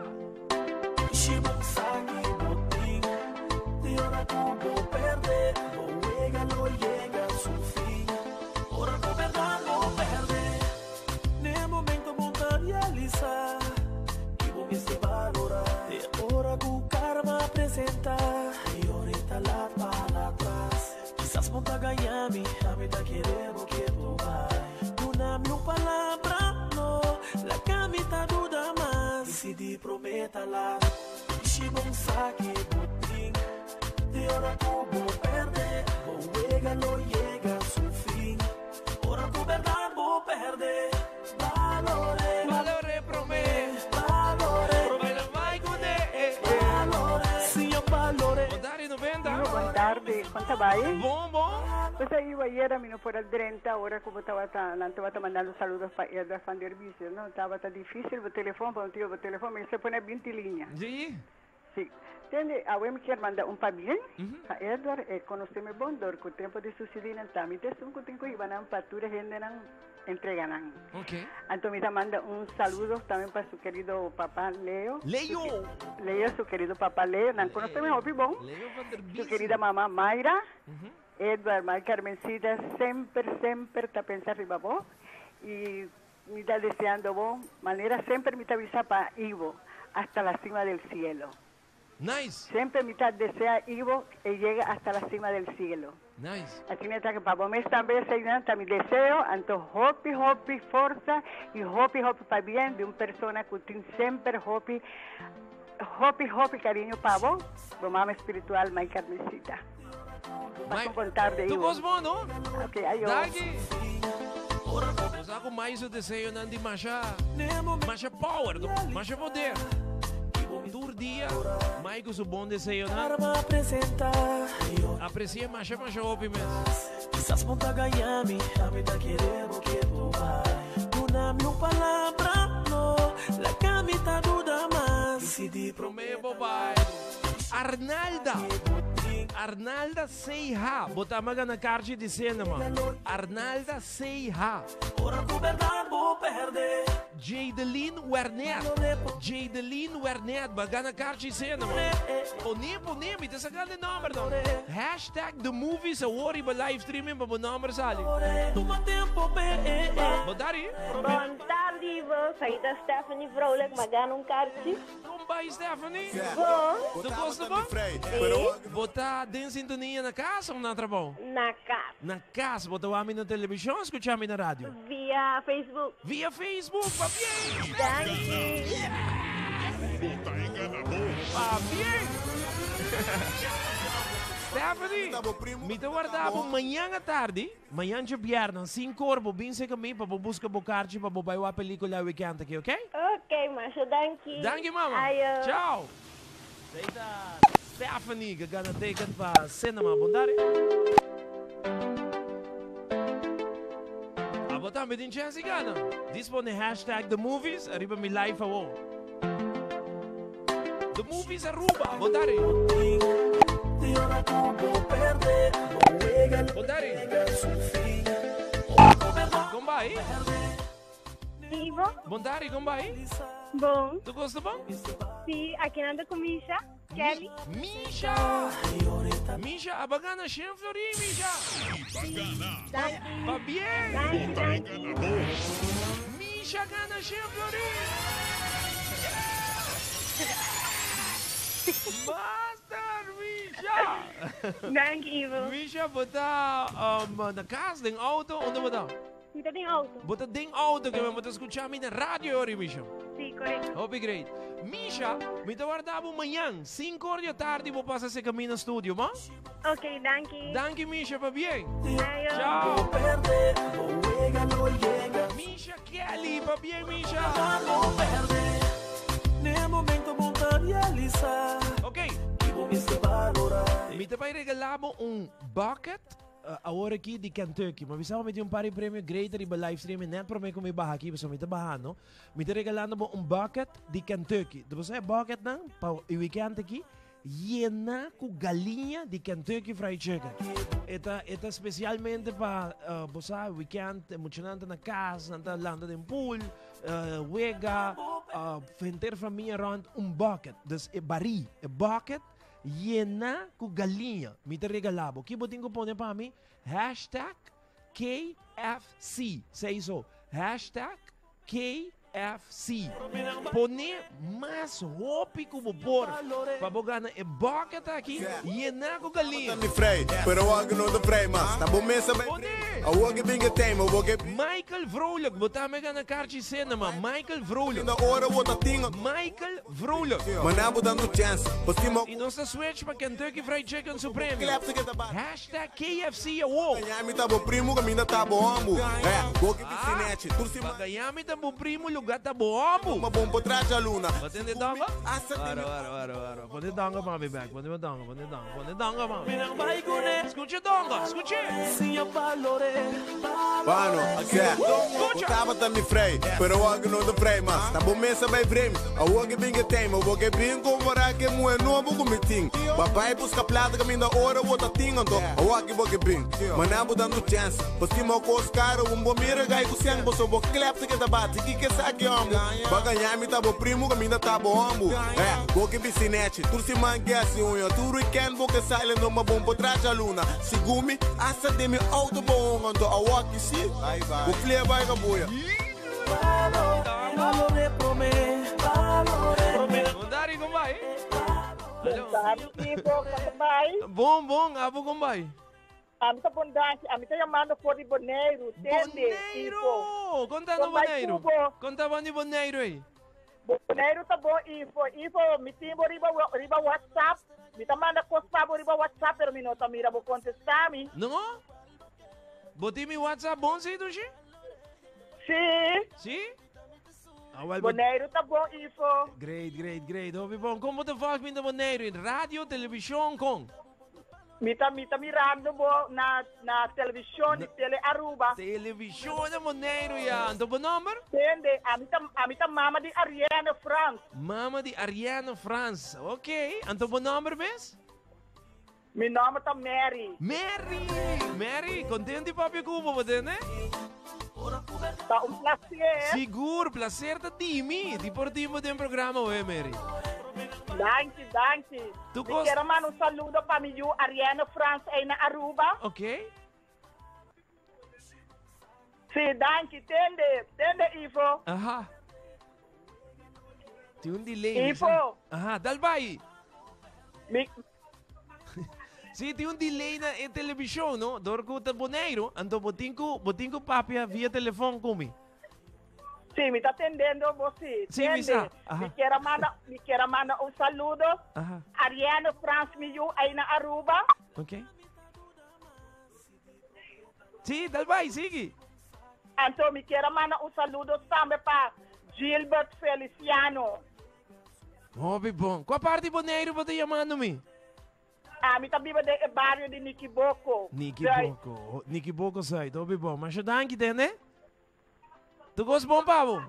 Valore prome. Prome la vai cu ne. Bon tardi 90. Ivo, bon tardi. Con ta bai? Bon, bon. Pues Ivo, ayera mi no por a drenta ora cu bo tabata, nan tabata mandando saludos pa Edgar van der Biesen, no? Tabata dificil bo telefon, pa un tio bo telefon mester pone binti liña. Sí. Sí. Tende, awe mi kier manda un pabien pa Edgar, e conoce mi bon dor cu tempo di sucedinan ta mi ta esun cu tin cu hiba nan pa tur e hendenan entrega nan. Ok. Anto mi ta manda un saludo tambe pa su querido papa Leo. Leo! Leo, su querido papa Leo, nan conoce mi hopi bon. Leo van der Su Biesen. querida mama Mayra, Edward, May Carmencita semper, semper ta pensa riba bo y Mi ta deseando bo manera semper mi ta bisa pa Ivo hasta la cima del cielo. Nice. Semper mi ta desea Ivo e yega hasta la cima del cielo. Nice. Asina ta pa bo mes tambe eseinan ta mi deseo anto hopi hopi forsa y hopi hopi pabien di un persona cu tin semper hopi hopi hopi cariño pa bo, bo mama espiritual Mai Carmencita. Mai, Pasa un bon tarde, tu Ivo. cos bon, no? Ok, ayo. Danki. Nos ku mais o deseo nan di masha masha power, no? Masha poder. Tur dia, mai ku su bon deseo nan. Aprecia masha masha hopi mes. Quizás ponta ganhami, a mí ta queremos que Duna-me un palabra, no, la camita duda más. Decidí Prome bye. Arnalda. Arnalda CH. Bota maga na karchi di cinema. Arnalda CH. Ora ku verdad bo perde. Jadeline Wernet. Jadeline Wernet. Bagana karchi cinema. Pone, pone. Mi ta sacando e number no. Hashtag the movies award riba live streaming pa bo number sali. Toma tempo pe. Botari? Bon tardi, Ivo. Saída Stephanie Vrolijk, maar gana un karchi. Kom bij Stephanie. Bom. Tu gosta bom? Si. Bota den sintonia na cas of na trabou? Na cas. Na cas, bota wami na television, escucha mi na radio. Via Facebook. Via Facebook, pabien! Danki. Pabien! Stephanie, mi ta warda bo mañan atardi, mañan djabièrnè, 5 or, bo bin serka mi pa bo buska bo karchi pa bo bai wak pelikula weekend aki, ok? Ok, masha danki. Danki, mama. Ayo. Chao. Esei ta Stephanie ku gana ticket pa cinema. Bon tardi. Abo tambe tin chance di gana. Dis pone hashtag the movies ariba mi live awo. The movies Aruba. Bon tardi. Bon tardi. Kon bai? Ivo. Bon tardi, kon bai? Bon. Tu gosta bon? Si, aki nan ta ku Misha, Kelly. Misha! Misha, aba gana shen florin, Misha! Danki. Pabien! Danki, danki. Misha gana shen florin! Master Misha! Danki, Ivo. Misha, bo ta um, na kas, den auto, unda bo ta? Mi ta den auto. Bo ta den auto ke men bo ta skucha mi na radio ori, Misha. Si, korekto. Hopi great. Misha, mi ta warda bo mañan, 5 or di atardi bo pasa serka mi na studio, bo? Ok, danki. Danki Misha, pabien. Ayo. Chao. Misha Kelly, pabien Misha. Ok. Mi ta bai regala bo un bucket Awor aki di Kentucky. Ma bisa bo mi tin un par di premio great riba live streaming net prome ku mi baha aki pasobra mi ta bahando. Mi ta regalando bo un bucket di Kentucky. Bo sa e bucketnan pa e weekend aki yena ku galiña di Kentucky Fried Chicken. E ta e ta spesialmente pa bo sa weekend e muchanan ta na kas, nan ta landa den pool, wega, henter famia rond un bucket. Dus e barí, e bucket Yena ku galiña. Mi ta regala bo. Ki bo tin ku pone pa mi? Hashtag KFC. Sei so. Hashtag KFC. Pone mas hopi ku bo por pa bo gana e bucket aki yena ku galiña. Mi frei, pero awor no ta frei mas. Ta bo mesa bai Pone! Awor ke bin ke tema, awor ke. Michael Vrolijk, bo tambe gana karchi cinema. Michael Vrolijk. Na ora bo ta tin. Michael Vrolijk. Maná bo dando chance pa stima. Y nos ta switch pa Kentucky Fried Chicken su premio. Klep se ke ta bati. Hashtag KFC awo. Gañami ta bo primo kaminda ta bo hombu. Eh, bo ke bisti nechi tur siman. Pa gañami ta bo primo luga ta bo hombu. Ma bon por tracha luna. Bo tende dongo? Hasta den mi. Wara, wara, wara, wara. Pone dongo pa mi bek. Pone dongo, pone dongo, pone dongo pa mi. Scucha dongo, scucha. Bueno, sè, bo tabata mi frei, pero awor ku no ta frei mas. Ta bo mesa bai vreemd, awor ke bin ke time, awor ke bin kompará ke muhé nobo ku mi tin. Bo a bai buska plata kaminda ora bo ta tin, anto awor ki bo ke bin. Maná bo dando chèns, pa stima kos karo, un bo mira gai ku sèn, paso bo klep ta keda bati, kiko esaki hòmbu? Bo a gañá mi ta bo primu kaminda ta bo hòmbu. Eh, bo ke bisti nèchi, tur siman ke hasi uña, tur wikènd bo ke sali, no ma bon por tracha luna. Segun mi, hasta den mi auto bo honga, anto awaki si, bo flia bai kabuya. Bon tardi, kon bai? Bon tardi, Tipo, kon ta bai? Bon, bon, abo kon bai? Ami ta bon danki, ami ta yamando for di Boneiru, tende, Tipo. Boneiru! Kon ta na Kon bai Boneiru? kubo? Kon ta ban di Boneiru ei? Boneiru ta bon info. Info mi tin bo riba riba WhatsApp. Mi ta manda kos pa bo riba WhatsApp pero mi no ta mira bo kontestá mi. No? Bo tin mi WhatsApp bon si Dushi? Si. Si? Ah, wel, bo- Boneiru ta bon, Ivo. Great, great, great. Hopi bon. Kon bo ta volg mi na Boneiru? In radio, television, kon? Mi ta, mi ta mirando bo na, na television di Tele Aruba. Television na Boneiru, ya. Anto bo nomber? Tende, ami ta, ami ta mama di Ariane Frans. Mama di Ariane Frans. Ok. Anto bo nomber mes? Mi nomber ta Mary. Mary! Mary, contento di papia cu bo, bo tende? Ta un placer. Sigur, placer ta di mi. Di por tin bo den programa hoy, Mary. Danki, danki. Tu Mi cos- quiero manda un saludo pa mi yu Ariane Frans ei na Aruba. Ok. Sí, danki. Tende, tende Ivo. Aha. Tin un delay. Ivo. Aha, dal bai. Mi... Sí, tin un delay na e television, no? Door cu ta Boneiru, anto bo tin cu, bo tin cu papia via telefon cu mi. Sí, mi ta tendendo bo sí. Sí, mi sa. Tende. Aha. Mi quiero manda, mi quiero manda un saludo. Aha. Ariane Frans mi yu ei na Aruba. Ok. Sí, dal bai, sigui. Anto mi quiero manda un saludo tambe pa Gilbert Feliciano. Hopi bon. Kua parti Boneiru bo ta yamando mi? Ami ta biba den e bario di Nikiboko. Nikiboko. Nikiboko Zuid. Hopi bon. Masha danki, tende. Tu kos bon pa bo.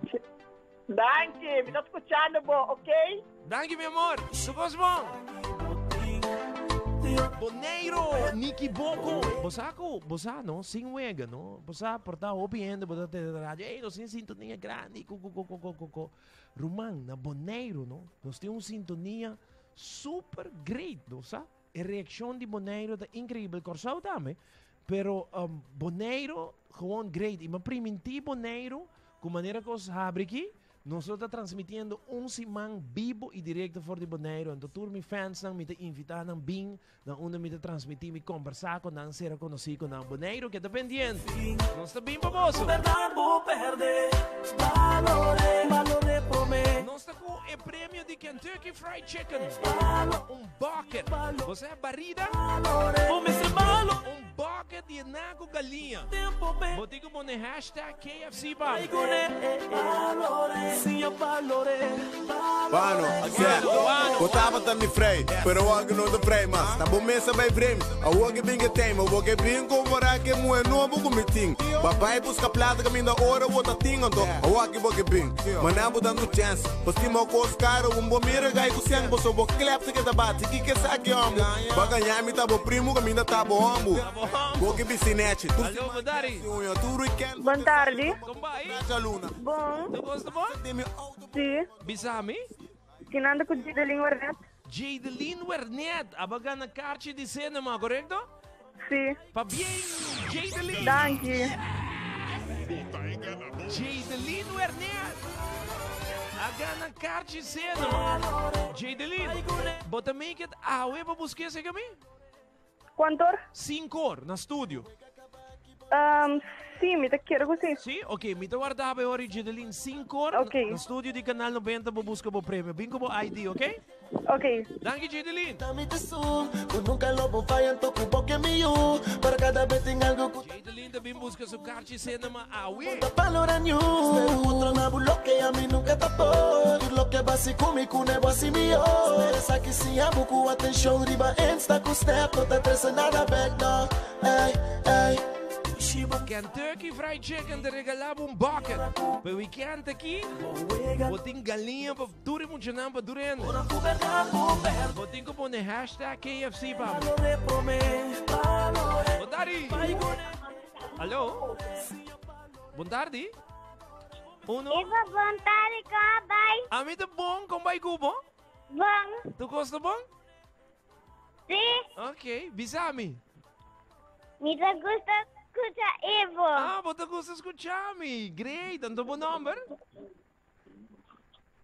Danki. Mi ta skuchando bo, ok? Danki, mi amor. Tu kos bon. Boneiro, Nikiboko. Bo sa ku, bo sa no, sin wega no. Bo sa por ta hopi hende bo ta tende na radio, ey nos tin sintonia grandi, ku ku ku ku ku ku ku. Ruman, na Boneiru no, nos tin un sintonia super great, no sa? E reaccion di Boneiru ta increibel, Corsou tambe, pero Boneiru gewoon great. Y mi a priminti Boneiru cu manera cos habri aki, nos lo ta transmitiendo un siman bibo y directo for di Boneiru. Anto tur mi fansnan mi ta invita nan bin Na unda mi ta transmití mi kombersá ku nan sera konosí ku nan. Boneiru keda pendiente. Nos ta bin pa boso. Nos ta ku e premio di Kentucky Fried Chicken. Un bucket. Bo sa e barida? Un bucket yená ku galiña. Bo tin ku pone hashtag KFC pa mi. Bano, yeah. Bo tabata mi frei, pero awor ku no ta frei mas. Ta bo mes a bai vreemd, awor ke bin ke teim, awor ke bin kompará ke muhé nobo ku mi tin. Ba bai buska plata kaminda ora bo ta tin, anto awor ki bo ke bin. Maná bo dando chèns, pa stima un kos karo, un bo mira gai ku sèn, paso bo klèp ta keda bati. Kiko esaki hòmbu? Ba gañá mi ta bo primu kaminda ta bo hòmbu. Bo ke bisti nèchi, tur siman ta hasi uña, tur wikènt bo Bon ke tardi. sali. Kon bai? Bon. Tu kos ta bon? Si. Bisa mi. Kinan ta ku Jadeline Wernet? Jadeline Wernet, aba gana karchi di cinema, korekto? Si. Pabien, Jadeline! Danki. Jadeline Wernet a gana karchi cinema. Jadeline, bo ta make it awe pa busk'é seka mi? Kuantor? Sinkor, na studio. Um, sí, mi ta kere ku sí. Sí? Ok, mi ta warda bo e ora i Jedeline sinkor Ok. na studio di Canal 90 bo buska bo premio. Bin ku bo ID, ok? Ok. Danki Jedeline. Jedeline ta bin buska su karchi cinema awe. Kentucky Fried Chicken ta regalá bo un bucket. Pa e weekend aki, bo tin galiña pa tur e muchanan pa tur hende. Bo tin ku pone hashtag KFC pa bo. Bon tardi! Alo? Bon tardi. Uno. Ivo, bon tardi, kon bai? Ami ta bon, kon bai ku bo? Bon. Tu kos ta bon? Si. Ok, bisa mi. Mi ta gusta skucha Ivo. Ah, bo ta gusta skucha mi. Great, anto bo nomber?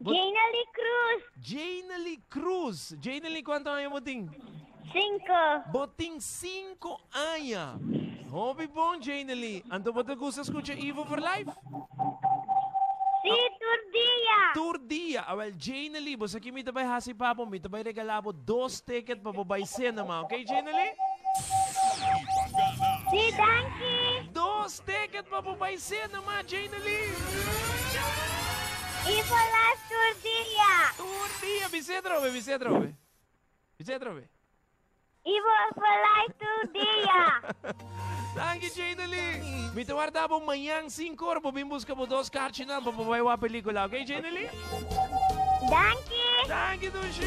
Bo... Janelie Cruz. Janelie Cruz. Janelie, kuantu aña bo tin? Cinco. Bo tin cinco aña. Hopi bon, Janelie. Anto bo ta gusta skucha Ivo for Life? Sí, tur dia. Tur dia. Awel, Janelie, bo sa ki mi ta bai hasi pa bo? Mi ta bai regalá bo dos ticket pa bo bai cinema, ok, Janelie? Sí, danki. Dos. Dos ticket pa bo bai cinema, Jane Lee. Ivo Live tur dia. Tur dia, bis'é trobe, bis'é trobe. Bis'é trobe. Ivo for Life tur dia. Danki, Jane Lee. Mi ta warda bo mañan 5 or bo bin busca bo dos karchinan pa bo bai wak pelicula, ok, Jane Lee? Danki. Danki, Dushi.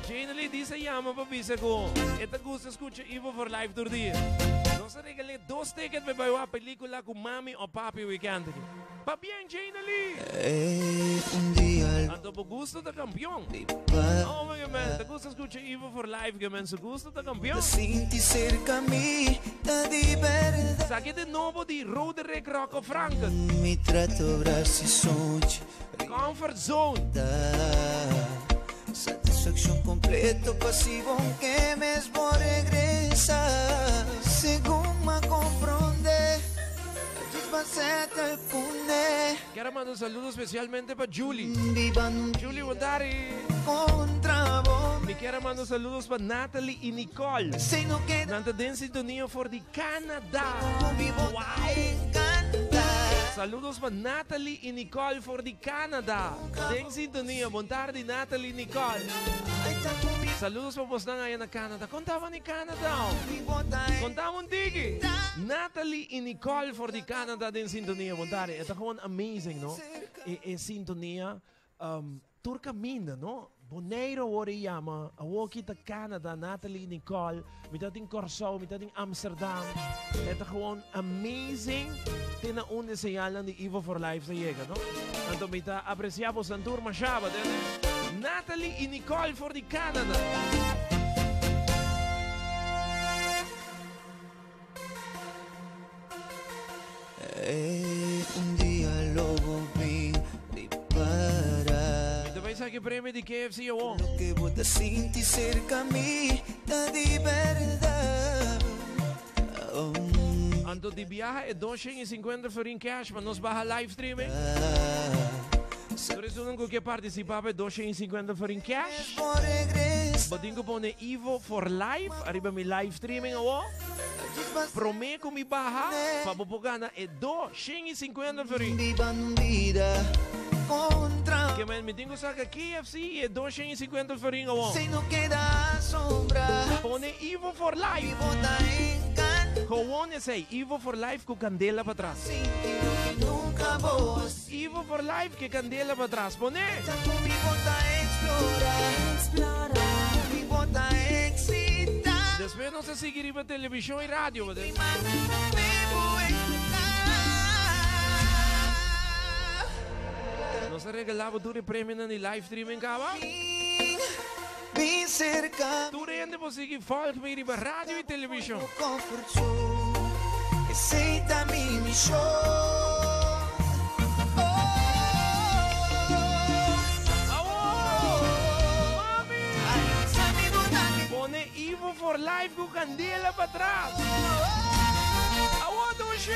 Jane Lee dice yama pa bisa ku e ta gusta scucha Ivo for Life tur dia. Nos a regal'é dos ticket pa bai wak pelicula ku mami o papi weekend aki. Pabien, Jane Lee. Anto bo gusto ta campeon. Oh my God, man. Ta gusta scucha Ivo for Life, ke men su gusto ta campeon. Sinti cerca mi, ta di berdad. Esaki di nobo di Roderick Rocco Franken. Mi trato brasa i sonchi. Comfort Zone. Satisfaccion completo pa si bon ke mes bo regresa. Segun m'a compronde, djis ba settle cune. Quiero mandar un saludo especialmente pa Julie. Julie Wandari. Contra bo. Mi quiero mandar saludos pa Natalie y Nicole. Nan ta den sintonia for di Canada. Wow. Saludos pa Natalie y Nicole for di Canada. Den sintonia. Bon tardi, Natalie y Nicole. Saludos pa bosnan aya na Canada. Con taba ni Canada? Contame un tiki. Natalie y Nicole for di Canada den sintonia. Bon tardi. E ta gewoon amazing, no? E sintonia tur caminda, no? Bonaire awor e yama. Awor aki ta Canada, Natalie y Nicole. Mi ta tin Curaçao, mi ta tin Amsterdam. E ta gewoon amazing. Te na unda e señalnan di Ivo for Life ta yega, no? Anto mi ta aprecia bosan tur masha, batende? Natalie y Nicole for di Canada. Un dia lo bo bin ripara. Mi ta bai saki premio di KFC awor. Loke bo ta sinti serka mi ta di berdad. Anto di biaha e 250 florin cash pa nos baha live streaming. Tur esunnan ku ke partisipa pa e 250 florin cash, bo tin ku pone Ivo for Life ariba mi live streaming awor. Prome ku mi baha pa bo por gana e 250 florin. Ke men mi tin ku saka KFC i e 250 florin awor. Pone Ivo for Life. Gewoon esei, Ivo for Life ku kandela patras. Ivo for Life ke kandela patras. Pone! Despues nos a sigui riba televishon i radio. Nos a regalá bo tur e premionan di live streaming kaba. Tur hende por sigui volg mi riba radio i televishon. Pone Ivo for Life ku kandela patras. Awo dushi!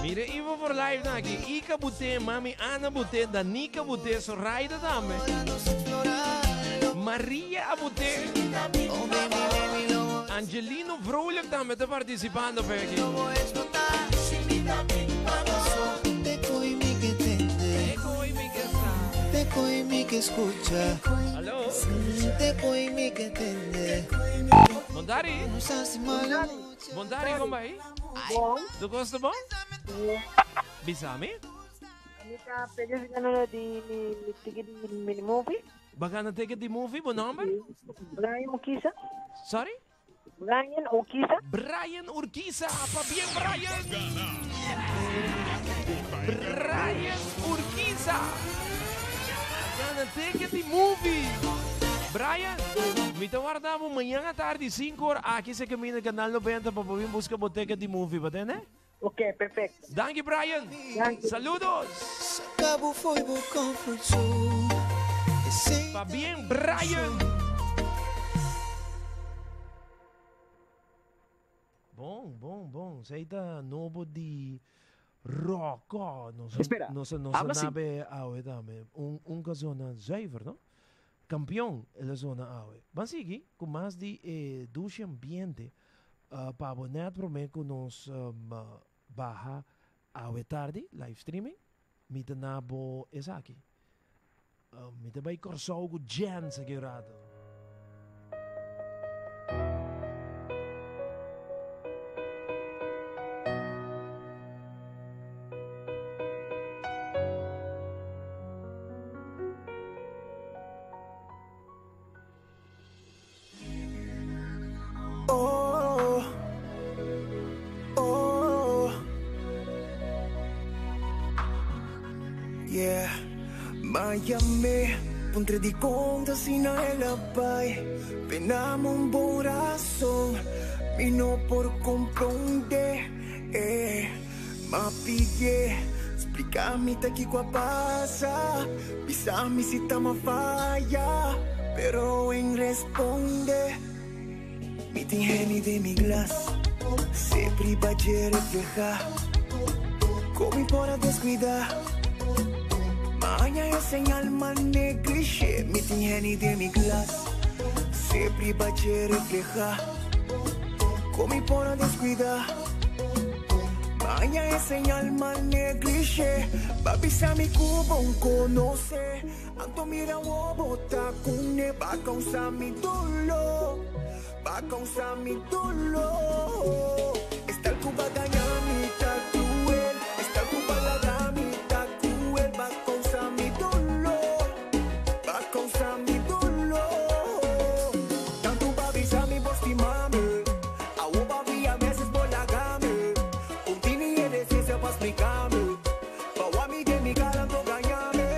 Mira Ivo for Life na aki. Ika bute, mami Ana bute, Danica bute, Zoraida tambe. Maria a bute. Angelino Vrolijk tambe ta participando pe aki. Hallo? Bondari? Bondari, kon bai? Bon. Tu kos ta bon? Bisami? Mi ta pedi ganador di ticket di mini movie. Ba gana ticket di movie, bo nomber? Brian Urquiza. Sorry? Brian Urquiza. Brian Urquiza, pabien Brian! Brian Urquiza! Gana ticket di movie! Brian, mi ta warda bo mañan atardi 5 or aki se camina Canal 90 pa bo bin busca bo ticket di movie, ba tende? Ok, perfecto. Danki Brian. Danki. Saludos. Pabien Brian. Bon, bon, bon. Esey ta nobo di Rocco. Nos, Espera, nos, nos habla si. nabe awe tambe. Un, un ka zona zuiver, no? Campeon el a zona awe. Ban sigui cu mas di e dushi ambiente Pa bo net prome cu nos baha awe tardi live streaming mi ta na bo esaki. Mi ta bay Corsou cu Jens aki un rato. Oh, oh, yeah. Miami, puntre di conta sina el a bai. Pename un bon razón, mi no por comprende. Eh, ma pide, explica mi ta kiko a pasa. Bisa mi si ta ma falla, pero en responde. Mi tin Henny den mi glas, se priba dje refleha. Con mi por a descuida, maña e señal ma neglige. Mi tin Henny den mi glas, se priba dje refleha. Con mi por a descuida, maña e señal ma neglige. Ba bisa mi cu bon conoce, anto mira awo bo ta cune. Ba causa mi dolor, ba causa mi dolor. Estar cu ba daña mi ta cruel, estar cu ba laga mi ta cruel. Ba causa mi dolor, ba causa mi dolor. Tanto ba bisa mi bo stima mi, awo ba via meses bo laga mi. Un tini e decencia pa splica mi, pa wa mi den mi cara anto gaña mi.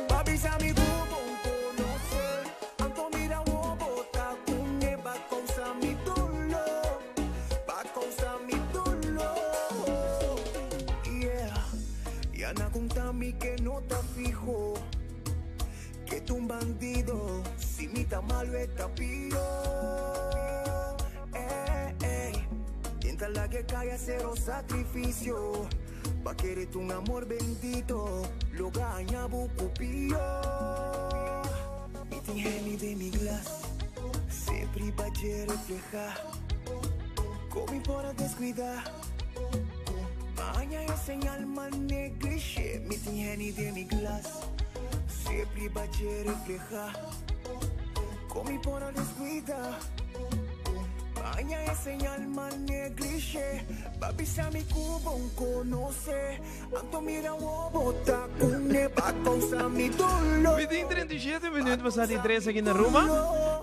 Ba bisa mi cu bon conoce, anto mira wo bo ta cune. Ba causa mi dolor, ba causa mi dolor. Yeah, ya na conta mi que no ta fijo, que tu un bandido, si mi ta malo e ta pio. Eh, eh, Tienta la que cae cero sacrificio, pa querer tu un amor bendito, lo gaña bucupio. Mi tin Henny de mi glas, se priva dje refleja, con mi por a descuida, maña e señal ma neglige. Mi tin Henny de mi glas, se priva dje refleja, con mi por a descuida, maña e señal ma neglige. Ba bisa mi cu bon conoce, anto mira wo bo ta cune. Ba causa mi dolor. Mi tin 37 minuut pasa di 3 aki na Aruba.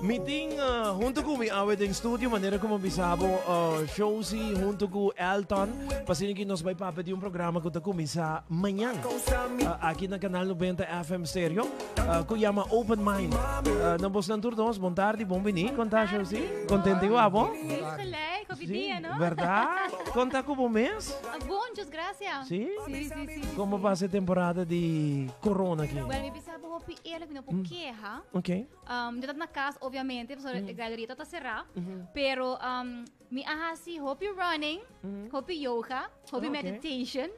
Mi tin hunto cu mi awe den studio manera como bisa bo Shozy hunto cu Elton. Pasina ki nos bay papia di un programa cu ta cuminsa mañan aki na Canal 90 FM Stereo cu yama Open Mind. Na bosnan tur dos, bon tardi, bon bini. Con ta Shozy? Contento igual bo? Gelijk, hopi Sí, dia, no? Verdad? Con ta cu bo mes? Bon, Dios gracias. Sí? Sí, sí, sí, sí, Como sí. pasa e temporada di corona aki? Bueno, mi bisa bo hopi eerlijk, mi no por keha. Ok. Mi ta na cas, obviamente, pasobra e galeria ta cerra. Pero mi a haci hopi running, hopi yoga, hopi meditation.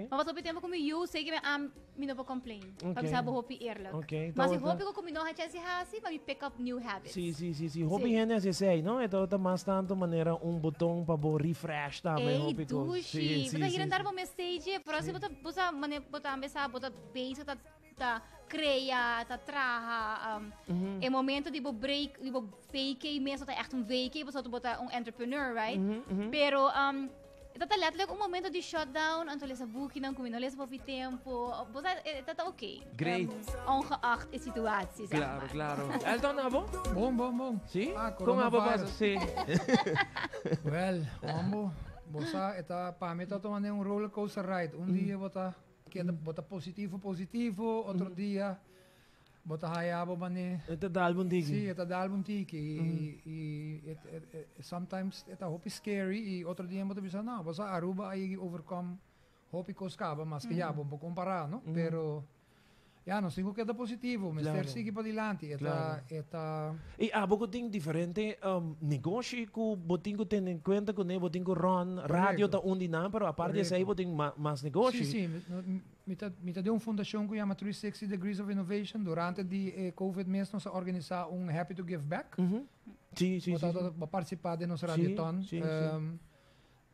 Ma pas hopi tempo cu mi yu, sei que mi am, mi no por complain. Pa bisa bo hopi eerlijk. Ma si hopi cu mi no haci haci haci, ma mi pick up new habits. Si, si, si, si. Hopi hende haci esey, no? E tabata mas tanto manera un boton pa bo refresh tambe, Ey, hopi cos. dushi. Si, Bo ta si, hira si, dar si. bo message, pero si bo ta, bo sa, mane, bo ta ambesa, bo ta bezig ta. ta crea, ta traha. E momento di bo break, di bo vacay mes no ta echt un vacay, pasobra bo ta un entrepreneur, right? Pero e ta ta letterlijk un momento di shutdown, anto lesa bukinan cu mi no lesa pa hopi tempo. Bo sa, e ta ta oké. Great. Ongeacht e situatie, zeg Claro, maar. claro. Elton, abo? Bon, bon, bon. Sí? Ah, Con abo pasa? coronavirus. Sí. Wel, hombo, bo sa, e ta, pa mi ta tomando un roller coaster ride. Un dia bo ta keda, bo ta positivo, positivo, otro dia bo ta haya bo mane. E ta dal bo un tiki. Sí, e ta dal bo un tiki. I, i, et, et, et, sometimes e ta hopi scary i otro dia bo ta bisa, no, bo sa Aruba a yegi overcome hopi kos kaba, maske ya, bo no por kompara, no? Pero, ya, nos tin ku keda positivo, mester sigui padilanti. E ta, e ta. I abo ku tin diferente negoshi ku bo tin ku tene en kuenta kuné, bo tin ku run, radio ta un di nan, pero aparte di esei bo tin mas negoshi. Sí, sí. Mi ta, mi ta den un fundashon ku yama 360 Degrees of Innovation. Durante di e Covid mes nos a organisá un Happy to Give Back. Sí, sí, Bo sí, ta sí. bo partisipá den nos radioton.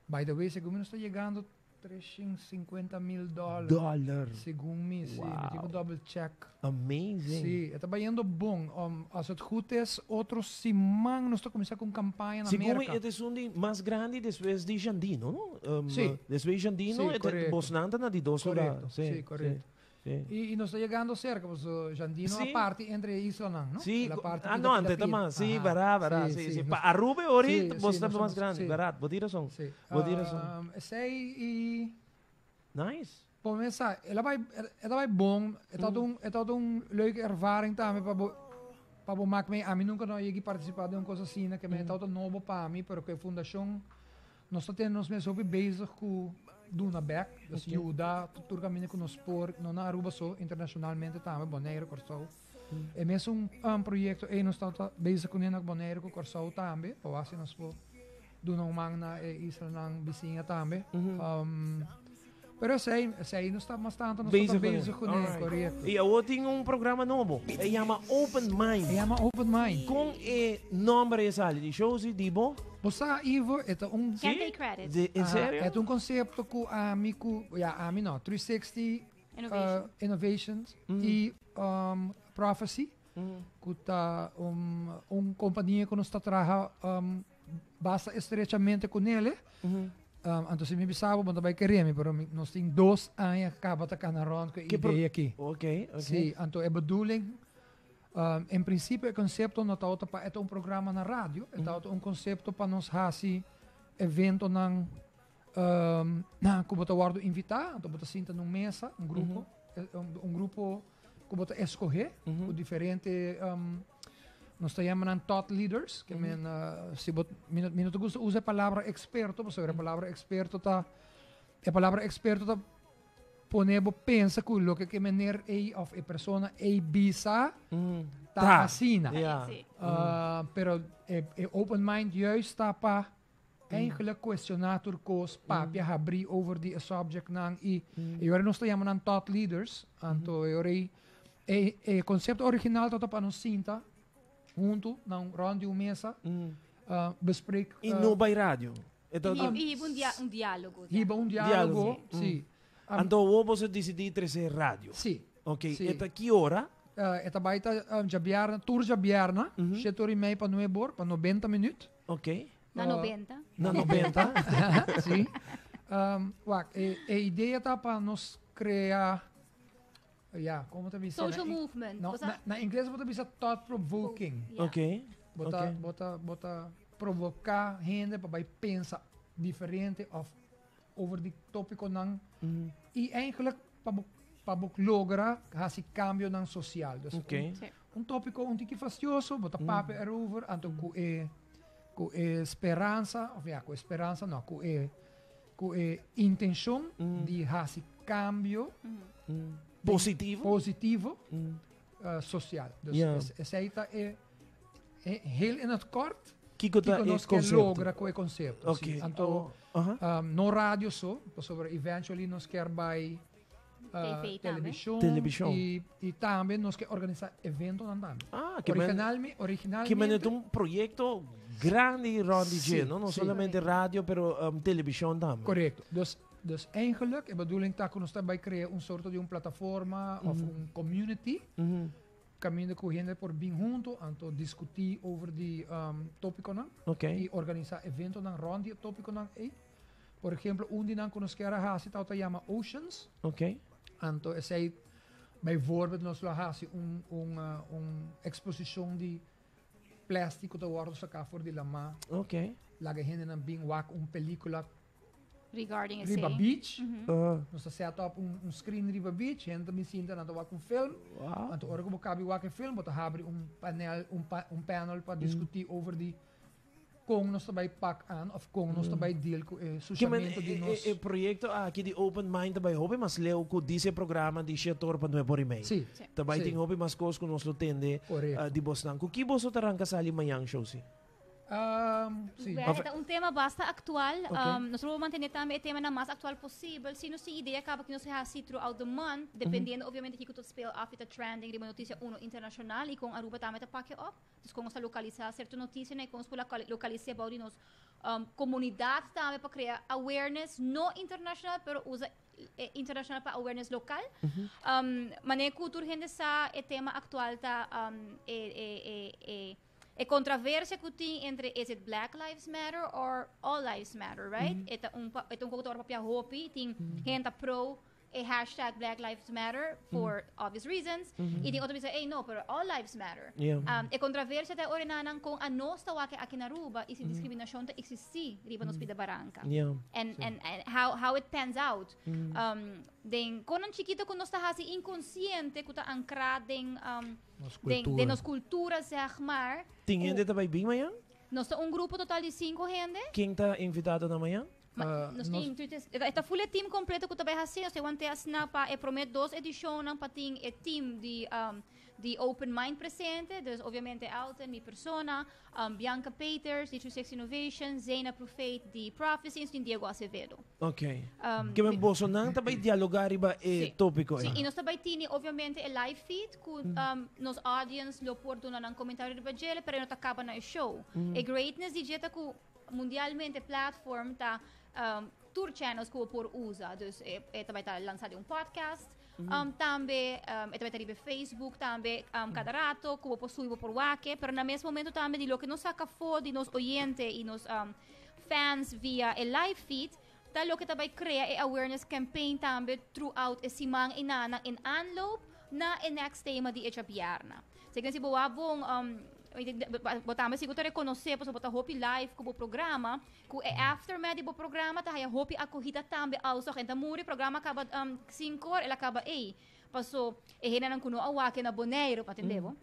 By the way, segun mi nos ta yegando 350 mil dòler. Dòler. Segun mi, sí. Mi tin ku double check. Amazing. Sí, e ta bayendo bon. Als het goed is, otro siman nos ta kuminsá ku un kampaña na Segun mi Merka. e ta esun di mas grandi despues di Jandino, no? Sí. Despues di Jandino, Sí, e ta, korekto. bosnan ta na di dos lugar. Korekto, sí, korekto. Sí, sí. I nos ta yegando serka, pasobra Jandino Sí. a parti entre e islanan, no? Sí, El a parti ah, pida no, pida ante ta pida. mas, sí, Aha. bará, bará, Sí, sí, sí, sí. nos Pa Aruba ahorita Sí, bos sí, ta nos mas somos, grandi, sí. barat, bo tin razon, Sí. bo tin razon. Esei i Nice. Por mesa, el a bai, el a bai bon, e tabata un, e tabata un leuke ervaring tambe pa bo, pa bo mak mee. Ami nunca no a yegi participa den un cos asina, ke me tabata nobo pa mi, pero ku e fundacion nos ta tene nos mes hopi bezig ku duna bek, dus yuda tur kaminda ku nos por, no na Aruba so, internacionalmente tambe, Bonaire, Kòrsou. E mesun proyecto ei nos tabata bezig kuné na Bonaire ku Kòrsou tambe, pa wak si nos por duna un man na e islanan bisiña tambe. Pero esei, esei nos ta mas tanto nos ta bezig kuné, korekto. I awor tin un programa nobo, e yama Open Mind. E yama Open Mind. Kon e nomber e sali di show si di bo? Bo sa Ivo, e ta un. Can't take credit. De, en serio? E ta un konsepto ku ami ku, ya ami no, 360 Innovation. Innovations i Prophecy, ku ta un kompania ku nos ta traha basta estrechamente kunele. Anto si mi bisa bo, bo no ta bai kere mi, pero mi, nos tin dos aña kaba ta kana rond ku e Ke pro- idea aki. Ok, ok. Sí, anto e bedoeling, en principio e concepto no tabata pa e ta un programa na radio, e tabata un concepto pa nos hasi eventonan, ku bo ta wordo invita, anto bo ta sinta na un mesa, un grupo, un grupo ku bo ta escoge, ku diferente, nos ta yama nan thought leaders, ke men, si bo, mi no, mi no ta gusta usa e palabra experto, pasobra e palabra experto ta, e palabra experto ta pone bo pensa ku loke ke meneer ei of e persona ei bisa ta Ta. asina. Ja. Sí. Pero e open mind juist ta pa eigenlijk cuestiona tur kos, papia, habri over di e subject nan i e ora nos ta yama nan thought leaders, anto e ora ei e concepto original tabata pa nos sinta huntu na un rond di un mesa, bespreek, I no bai radio. E ta I hiba un dia, un diálogo. Hiba un diálogo, Diálogo. sí. Anto awor bo a disidí trese radio. Sí. Ok, Sí. e ta ki ora? E ta bai ta djabièrnè, tur djabièrnè, shete ora i mei pa nuebe or, pa 90 minüt. Ok. Na 90. Na 90. Sí. Wak, e idea ta pa nos krea, ja, komo ta bisa? Social Na movement. No, Bo sa na ingles bo ta bisa thought provoking. Ja. Ok. Bo ta, Ok. bo ta, bo ta provoká hende pa bai pensa diferente of over di tópikonan. I eigenlijk pa bo, pa bo logra hasi kambionan sosial. Dus Ok. un tópiko un tiki fastioso, bo ta papia erover, anto ku e, ku e speransa, of ja, ku e speransa no, ku e, ku e intenshon di hasi kambio Positivo? Positivo, sosial. Dus esei ta e, e, heel in het kort, Kiko ta kiko e nos ke concepto? logra ku e concepto. Ok. Sí. Anto, Oh, aha. no radio so, pasobra eventually nos kier bai, TV tambe. televisión Televisión. i tambe nos ke organisa eventonan tambe. Ah, ke men Originalmente Ke men ta un proyecto grandi rond di Sí, dje, no? No sí. solamente radio, pero televisión tambe. Correcto. Dus Dus eigenlijk, e bedoeling ta ku nos ta bai krea un sorto di un plataforma of un community kaminda ku hende por bin hunto anto diskutí over di tópikonan i organisá eventonan rònt di e tópikonan ei. Por ehemplo, un di nan ku nos kier a hasi tabata yama Oceans. Anto esei bijvoorbeeld nos lo a hasi un un un eksposishon di plastic ku ta wòrdu saká for di lamá. Laga hendenan bin wak un pelíkula Regarding riba beach. Nos ta set up un screen riba beach, hende ta bin sinta, nan ta wak un film. Anto ora ku bo kabi wak e film, bo ta habri un panel, un panel pa diskutí over di kon nos ta bai pak aan of kon nos ta bai deal ku e sushamento di nos. E proyekto aki di Open Mind ta bai hopi mas leu ku disi e programa di shetor pa nuebe ora i mei. Ta bai tin hopi mas kos ku nos lo tende di bosnan. Ku ki boso ta ranka sali mañan, Shosi? Sí. Well, e ta un tema basta actual. Nos lo mantene tambe e temanan mas actual posibel. Si nos tin idea caba ki nos a haci throughout the month, dependiendo obviamente kico ta speel af y ta trending riba noticia uno internacional y con Aruba tambe ta pakje op. Dus con nos ta localisa cierto noticianan y con nos por localisa bou di nos comunidad tambe pa crea awareness, no internacional, pero usa e internacional pa awareness local. Manera cu tur hende sa e tema actual ta e E controversia cu tin entre is it Black Lives Matter or All Lives Matter, right? E ta un e ta un poco papia hopi, tin hende ta pro e hashtag Black Lives Matter for obvious reasons, y tin otro bisa, ey no, pero All Lives Matter. E controversia ta ora nan con a nos ta wak aki na Aruba y si discriminacion ta existi riba nos pida baranca. And and how it pans out. Den con nan chikito cu nos ta haci inconsciente cu ta ancra den Nos cultura. Den nos cultura zeg maar. Tin hende ta bay bin mañan? Nos ta un grupo total di cinco hende. Ken ta invitado na mañan? Nos tin, e ta full e team completo cu ta bay haci. Nos ta wante asina pa e prome dos edicionnan pa tin e team di di Open Mind presente. Dus obviamente Elton, mi persona, Bianca Peters di 360 Innovation, Zena Profeet di Prophecy en nos tin Diego Acevedo. Ok. Ke men bosonan ta bai dialoga riba e tópiko ei. Sí, i nos ta bai tini obviamente e live feed ku nos audience lo por duna nan komentario riba djele, pero e no ta kaba na e show. E greatness di dje ta ku mundialmente e platform ta tur channels ku bo por usa. Dus e ta bai ta lansa den un podcast, tambe e ta bai ta riba e Facebook tambe kada rato ku bo por subi bo por wak e, pero na mes momento tambe di loke nos saka afó di nos oyente i nos fans via e live feed ta loke ta bai crea e awareness campaign tambe throughout e siman enanan in aanloop na e next tema di e djabièrnè. Segun si bo wak bon, bo tambe sigur ta reconoce pasobra bo ta hopi live cu bo programa, cu e aftermath di bo programa ta haya hopi acogida tambe also. Hende ta muri, programa caba cinco or, el a caba ey. Paso e hendenan cu no a wak na Boneiru, pa tende bo,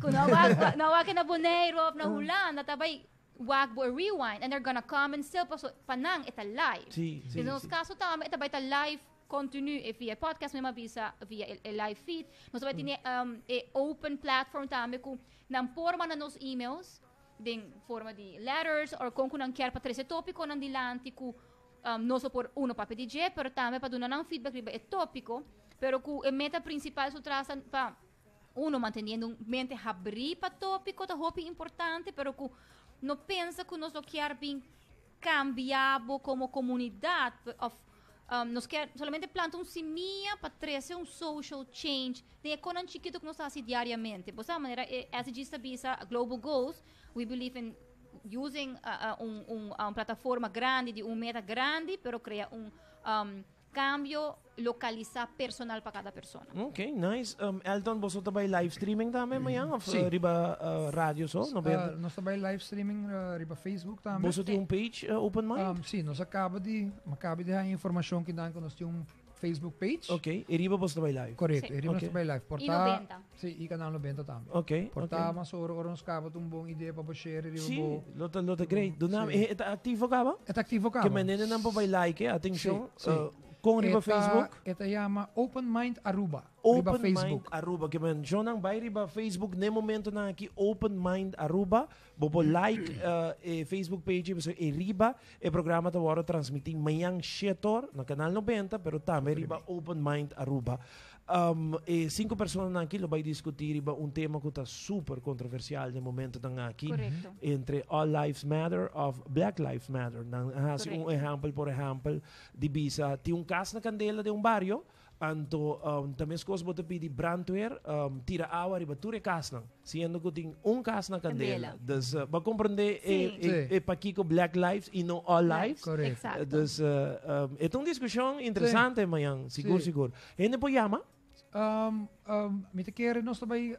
cu no a wak, no a wak na Boneiru of na Hulanda ta bai Wak bo e rewind and they're gonna comment still paso pa nan e ta live. Sí, sí, Den nos sí. caso tambe e ta bai ta live continu e via e podcast mi a bisa via e live feed. Nos ta bai tene e open platform tambe cu nan por manda nos emails den forma di letters or con cu nan kier pa trece topiconan dilanti cu nos lo por uno papia di dje pero tambe pa duna nan feedback riba e topico pero cu e meta principal su tras ta pa Uno, manteniendo un mente habrí pa tópiko ta hopi importante, pero ku no pensa ku nos lo kier bin kambia bo komo komunidat òf nos kier solamente planta un simia pa trese un social change den e konan chikitu ku nos ta hasi diariamente. Bo sa manera e SDGs ta bisa, Global Goals, we believe in using un plataforma grandi di un meta grandi, pero krea un Cambio localisa personal pa cada persona. Ok, nice. Elton, boso ta bai live streaming tambe mañan of Sí. riba radio so? No berde? Nos ta bai live streaming riba Facebook tambe. Boso tin un page Open Mind? Sí, nos a caba di, mi a caba di haña informacion kinan cu nos tin un Facebook page. Ok, y riba boso ta bai live? Correcto, Sí. y riba nos Ok. ta bai live. Por Y ta 90. Sí, y canal 90 tambe. Ok, Por ta ok. mas ora, ora nos caba ta un bon idea pa bo share riba Sí, bo lo ta great. Duna, Sí. e ta activo caba? E ta activo caba. Ke manera nan por bai like, atencion. Sí, sí. Con riba E ta Facebook? E ta yama Open Mind Aruba, riba Open Facebook. Mind Aruba. Ke men nan bai riba Facebook ne momentonan aki Open Mind Aruba. Bo por like e Facebook page pasobra e riba e programa ta wòrdu transmití mañan shetor na Canal 90 pero tambe riba Open Mind Aruba. Um, e cinco personanan aki lo bai discuti riba un tema cu ta super controversial den momentonan aki. Correcto. Entre All Lives Matter of Black Lives Matter. Nan a haci un Correcto. ehempel, por ehempel, di bisa tin un cas na candela den un bario, anto um, ta mescos bo ta pidi brandweer um, tira awa riba tur e casnan, siendo cu tin un cas na candela. Candela. Dus uh, bo a comprende e, Sí. e, Sí. e pakico Black Lives y no All Lives? Correcto. Exacto. Dus uh, um, e ta un discusion interesante mañan, sigur, Sí. sigur. Hende por yama? Um, um, mi ta kere nos ta bay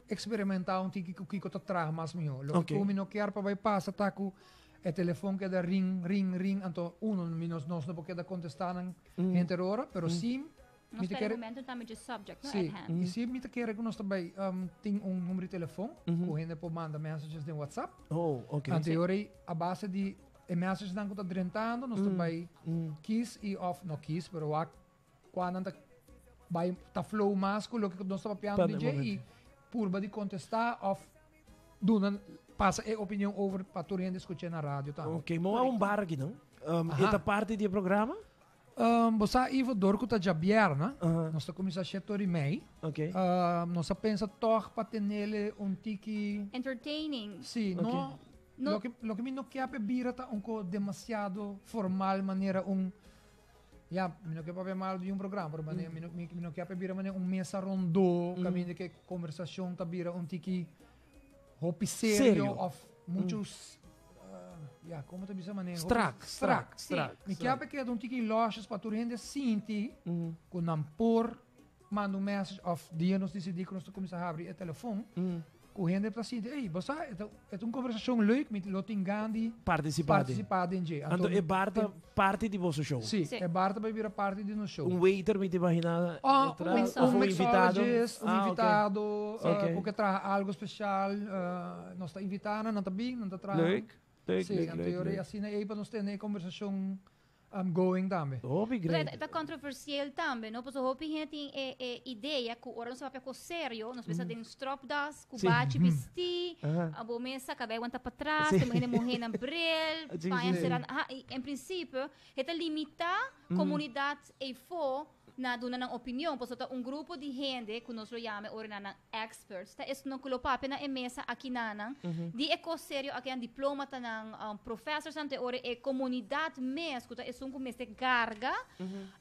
experimenta un tiki cu kico ta traha mas miho. Loke Ok. cu mi no kier pa bay pasa ta cu e telefon keda ring, ring, ring. Anto uno, mi nos, nos no por keda contesta nan henter ora, pero si Nos mi ta spera kere momento tambe dje subject, no, Sí, at hand. y si mi ta kere cu nos ta bay um, tin un numero di telefon cu hende por manda messages den WhatsApp. Oh, ok. Anto ora a base di e messages nan cu ta drentando, nos ta bay kies y of no kies, pero wak cua nan ta bay ta flow mas cu loke nos ta papiando Pa di e dje momento. y purba di contesta of duna pasa e opinion over pa tur hende scucha na radio tambe. Ok, mo a un bar aki, no? Um, Aha. e ta parti di e programa? Um, bo sa Ivo dor cu ta djabierna, nos ta cuminsa shete ora y mei. Ok. Um, nos a pensa toch pa tenele un tiki Entertaining. Sí, Ok. no, No. Loke, loke mi no kier pa bira ta un co demasiado formal manera un ja, mi no kier papia mal di un programa, pero manera, mi, no, mi, mi no kier pa bira manera un mesa rondo, caminda cu conversacion ta bira un tiki hopi serio, Serio. of muchos ja, con ta bisa manera? Strak, Hopi- strak, strak. strak, Mi strak. kier pa keda un tiki losjes pa tur hende sinti cu nan por manda un message of dia nos dicidi cu nos ta cuminsa habri e telefon. Cu hende ta sinti, ey, bo sa, e ta e ta un conversacion leuk, mi lo tin gan di Participa den. participa den dje. Anto e bar ta parti di boso show. Sí, e bar ta bay bira parti di nos show. Un waiter mi ta imagina Ah, atrás, un, of un un invitado. mixologist, un Ah, ok. invitado, Ok. cu ke traha algo special, nos ta invita nan, nan ta bin, nan ta traha. Leuk, leuk, Sí, leuk, anto leuk, yori leuk. asina ey pa nos tene e conversacion um, going tambe. Hopi Pero e ta controversial tambe, no? Pasobra hopi hende tin e, e idea cu ora nos papia cos serio, nos pensa den stropdas, cu Sí. bachi bisti, Aha. abo mesa, cabey wanta pa tras, Sí. te hende muhe nan bril, Sí, paña sí. sera, aha, y en principio, e ta limita comunidad eyfo na duna nan opinion, pasobra ta un grupo di hende cu nos lo yama ora nan nan experts, ta esnan cu lo papia na e mesa aki nanan, di e cos serio aki nan diplomatanan, um, professors nan te ora e comunidad mes, cu ta esun cu mester carga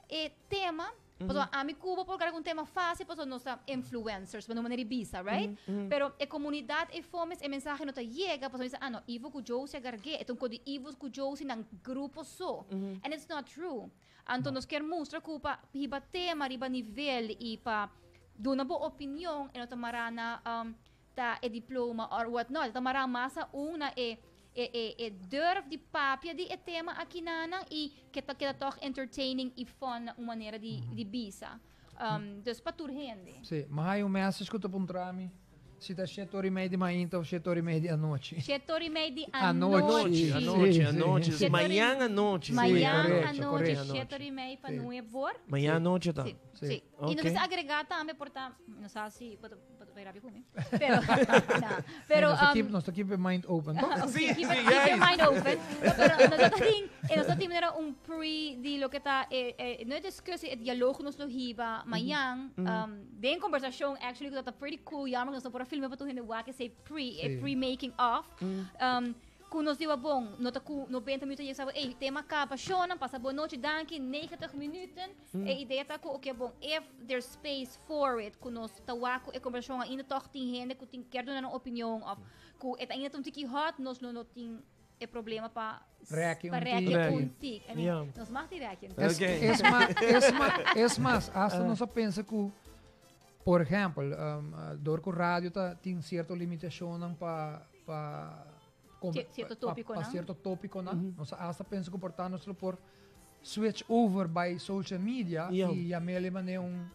e tema. Pasobra ami cu bo por carga un tema facil, pasobra nos ta influencers, pa no manera bisa, right? Pero e comunidad eyfo mes e mensahe no ta yega, pasobra bisa, ah no, Ivo cu Josie a cargue, e ta un cos di Ivo cu Josie nan grupo so. And it's not true. Anto nos kier mustra cu pa hiba tema riba nivel y pa duna bo opinion e no ta mara na um, ta e diploma or what not. Ta mara mas un na e e, e, e durf di papia di e tema aki nanan y cu ta keda toch entertaining y fun na un manera di, di bisa. Um, dus pa tur hende. Sí, mas hay un message cu ta puntra mi si ta 7 ora y mei di mainta of 7 ora y mei di anochi. 7 ora y mei di Anochi. anochi. Anochi, Sí, anochi. sí. Siete ora y- Mañan anochi. Mañan correcto, anochi, correcto. 7 ora y mei pa Sí. 9 or. Mañan anochi ta. Sí, Sí. sí. Ok. Y nos mester agrega tambe por ta, no sa si, bo ta bay rabia cu mi. Pero, no, pero, nos ta keep, um, nos ta keep the mind open, toch? Sí, keep, keep your mind open. No, pero nos tin, nos tin era un pre di loke ta, no e discussie, e dialoog nos lo hiba mañan, um, den conversacion actually cu ta pretty cool, jammer nos no por a filma pa tur hende wak esey pre, e pre making of. Um, cu nos diwa bon, no ta cu 90 minuten je sabe, ey, tema caba, shonan, pasa bon nochi, danki, 90 minuten. E idea ta cu, oké, bon, if there's space for it, cu nos ta wak cu e conversacion ainda toch tin hende cu tin kier duna un opinion of cu e ta ainda un tiki hot, nos lo no tin e problema pa Rek pa un rek tik. un tik. I mean, Ja. nos mag di rek un Es, Ok. es, ma, es, ma, es mas, hasta nos a pensa cu, por ehempel, um, door cu radio ta, tin cierto limitacionnan pa pa Cierto pa, topico, pa nan. cierto topiconan. Nos hasta pensa cu por ta nos lo por switch over by social media Ja. y yam'e manera un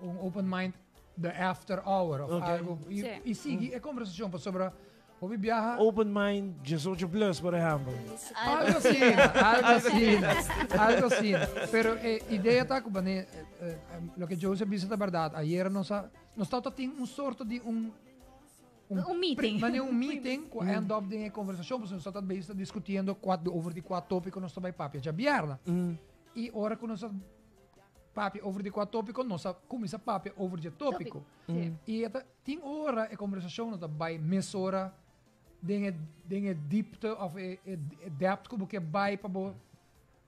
un open mind the after hour of Ok. algo. Y, Sí. y sigui e conversacion pasobra hopi biaha Open Mind 18 Plus, por ehempel. Algo asina, algo asina, algo asina. Pero eh, idea ta cu eh, eh, loke Joseph a bisa ta berdad. Ayera nos a, nos tabata tin un sorto di un Un meeting. Mane un meeting cu end up den e conversacion, pasobra nos tabata bezig discutiendo cua over di cua topico nos ta bay papia djabièrnè. Y ora cu nos a papia over di kua tópiko, nos a kuminsá papia over di e tópiko. Sí. I e ta tin ora e kombersashon no ta bai mesora den e den e diepte òf e e depth ku bo ke bai pa bo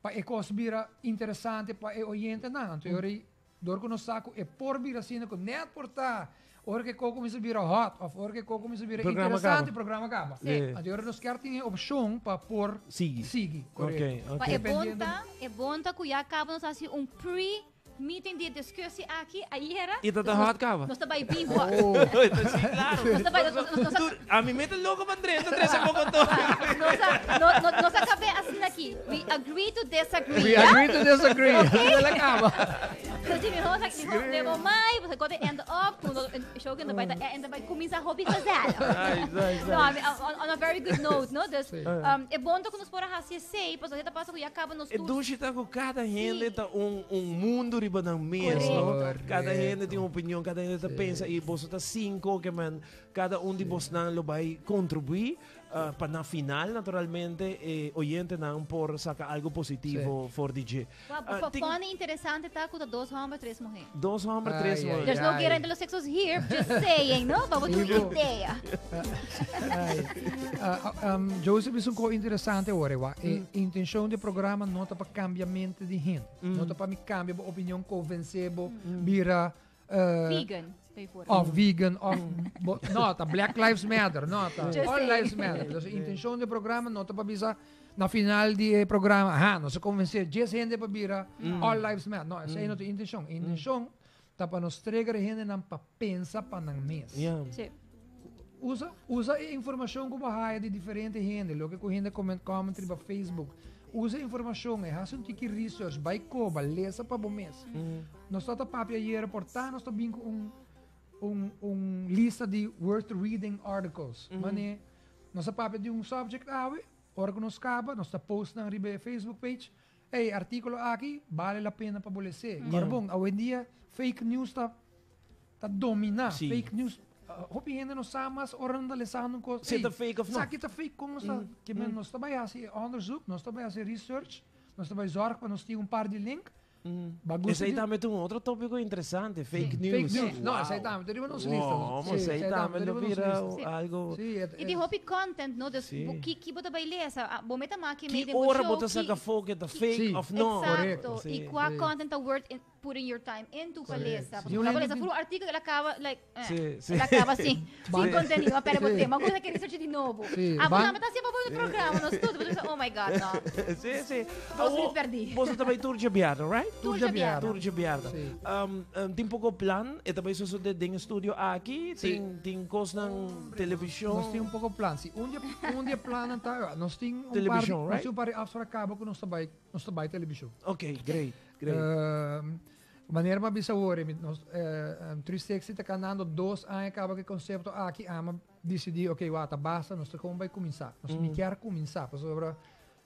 pa e kos bira interesante pa e oyentenan. Anto e ora ei Dor ku nos sa ku e por bira asina ku nèt por ta ora ku e kos kuminsá bira hot òf ora ku e kos kuminsá bira Programa interesante, kaba. programa kaba. Sí. Anto ora nos kier tin e opshon pa por Sigui. sigui, korekto. Ok, ok. Pa e bon Dependiendo ta, e bon ta ku ya kaba nos hasi un pre-meeting di e discussie aki ayera. I ta ta Dus nos- hot kaba. Nos ta bai bin hot. Oh. Sí, claro. Nos ta bai, nos, nos, nos, Tur, ami me ta loko pa drenta, dresa poko to. nos a, no, no, nos a kab'é asina aki. We agree to disagree. We agree to disagree. Asina la kaba. Dus die mihó sa mihó never mind, pues got end up, kundo show kundo bai ta end bai kuminsa hopi gezellig. Ai, ai, No, ai. I mean, on a very good note, no? Dus Sí. e bon ta ku nos por a hasi esei, pasobra ta pasa ku ya kaba nos E tur. dushi ta ku kada hende ta un mundo riba nan mes, no? Correcto. Kada hende tin un opinion, kada hende ta pensa i boso ta cinco ke men kada un di bosnan lo bai kontribuí. Pa na final, naturalmente, e oyentenan por saca algo positivo for di dje. Wa, funny, interesante ta cu ta dos homber, tres muher. Dos homber, tres muher. There's no guerra entre los sexos here, just saying, no? Pa bo tin un idea. Joseph is un co interesante ora, wa. E intencion di programa no ta pa cambia mente di hende. No ta pa mi cambia bo opinion, convence bo, bira Vegan, bijvoorbeeld. Of vegan, of bo, no, ta Black Lives Matter, no, ta Just All saying. Lives Matter. Dus e intencion di programa no ta pa bisa na final di e programa, ha, nos a convence 10 hende pa bira All Lives Matter. No, esei no ta e intencion. E intencion ta pa nos trigger e hendenan pa pensa pa nan mes. Sí. Usa e informacion cu bo haya di diferente hende, loke cu hende comment, comment riba Facebook. Usa e informacion e haci un tiki research, bay coba, lesa pa bo mes. Nos ta ta papia ayera por ta nos ta bin cu un lista di worth reading articles. Mane nos a papia di un subject awe, ora cu nos caba nos ta post nan riba e Facebook page, ey articulo aki bale la pena pa bo lese. Carbon, awendia fake news ta domina, fake news. Hopi hende no sa mas ora nan ta lesando un kos. Si e ta fake of no. Sa ki ta fake, kon nos ta, ke men nos ta bai hasi e onderzoek, nos ta bai hasi research, nos ta bai zorg pa nos tin un par di link. Ba gusta Esei di tambe ta un otro tópiko interesante, fake news. Fake news, no, esei tambe ta riba nos lista. Wow, Sí, esei esei tambe tambe ta lo riba nos bira lista. algo. Sí, et, I tin hopi content, no? Dus Sí. bo ki ki bo ta bai lesa? Ah, bo meta maki Ki mei den bo ora bo show, ta ki saka afó ke ta fake Sí. of no? Exacto. Sí. I kua Sí. content ta worth in putting your time into pa lesa. Sí. Pasobra bo lesa puro artículo, el a caba like, eh, Sí, sí. el a caba sin, sin contenido. A perde bo Sí. tempo. A gusta ke research di nobo. Sí. Ah, bo Ban- tambe ta haciendo pa bo programa, nos tur. Bo ta bisa, oh my God, no. Sí, sí. Dos Awo, minuut perdí. Boso ta bai tur djabièrnè, right? Tur djabièrnè. Tur djabièrnè. Sí. Tin poko plan? E ta bai sosodé den e studio aki? Sí. Tin kosnan televishon? Nos tin un poko plan. Sí, un di e plannan ta, nos tin un par di, Televishon, nos right? tin un par di afspraak kaba ku nos ta bai, nos ta bai televishon. Ok, great. Great. Manera mi a bisa awor, mi nos 360 ta kanando dos aña kaba ku e konsepto aki, ama disidí, ok, wak, ta basta, nos ta kon bai kuminsá. Nos mi kier kuminsá, pasobra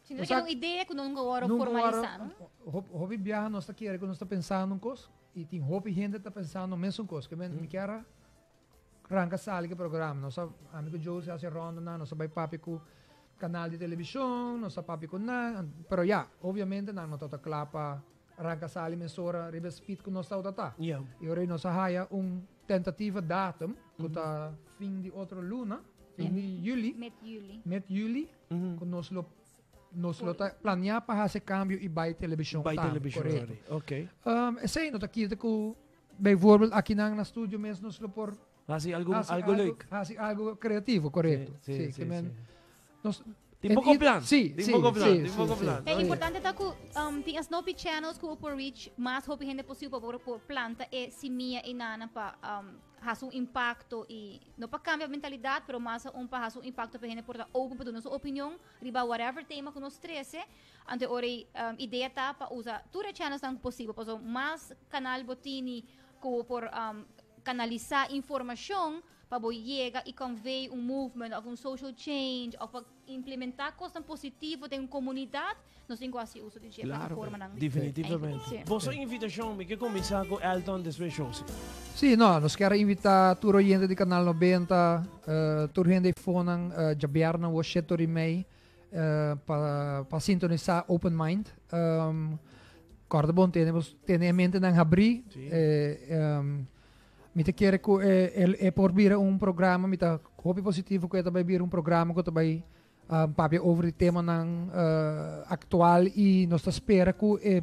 Si no ta keda un idea ku nunka wòrdu nunka wòrdu formalisá, no? Hopi biaha nos ta kere ku nos ta pensando un kos i tin hopi hende ta pensando mesun kos. Ke men mi kier a ranka sali ku e programa. Nos a, ami ku Josie hasi rondanan, nos a bai papia ku kanal di televishon, nos a papia ku nan, pero ya, obviamente nan no tabata kla pa ranka sali mesora riba e speed ku nos tabata ta. I ora nos a haya un tentativa datum, ku ta fin di otro luna, fin di juli. Mid juli. Mid juli, ku nos lo, nos lo ta planea pa hasi kambio i bai televishon Bai tambe, televishon, korekto. sorry. Ok. Esei no ta kita ku bijvoorbeeld akinan na studio mes nos lo por Hasi algo, hasi algo leuk. Hasi algo creativo, correcto. Sí, Sí, sí, que men sí. nos Tin en poco i- plan. Sí, Tin sí, poco plan, sí, tin sí, poco sí. plan. E importante ta cu, tin as hopi channels cu por reach mas hopi hende posibel pa por planta e simia y nana pa, haci un impacto y no pa cambia mentalidad, pero mas aun pa haci un impacto pa hende por ta open pa duna su opinion riba whatever tema cu nos trece. Ante ora e, idea ta pa usa tur e channels tan posibel, paso mas canal bo tini cu por, canalisa informacion pa bo yega y convey un movement of un social change of pa implementa cosnan positivo den un comunidad, nos tin cu haci uso di dje plataformanan. Definitivamente. Sí. Boso invitacion, mi ke cuminsa cu Elton, despues Josie. Sí, no, nos kier invita tur oyente di Canal 90, tur hende fonan, djabièrnè wo shete ora y mei, pa sintonisa Open Mind. Corda bon tene bos tene e mente nan habrí. Sí. Eh, mi ta kere ku e, el, e por bira un programa, mi ta hopi positivo ku e ta bai bira un programa ku ta bai um, papia over di temanan uh, aktual i nos ta spera ku e,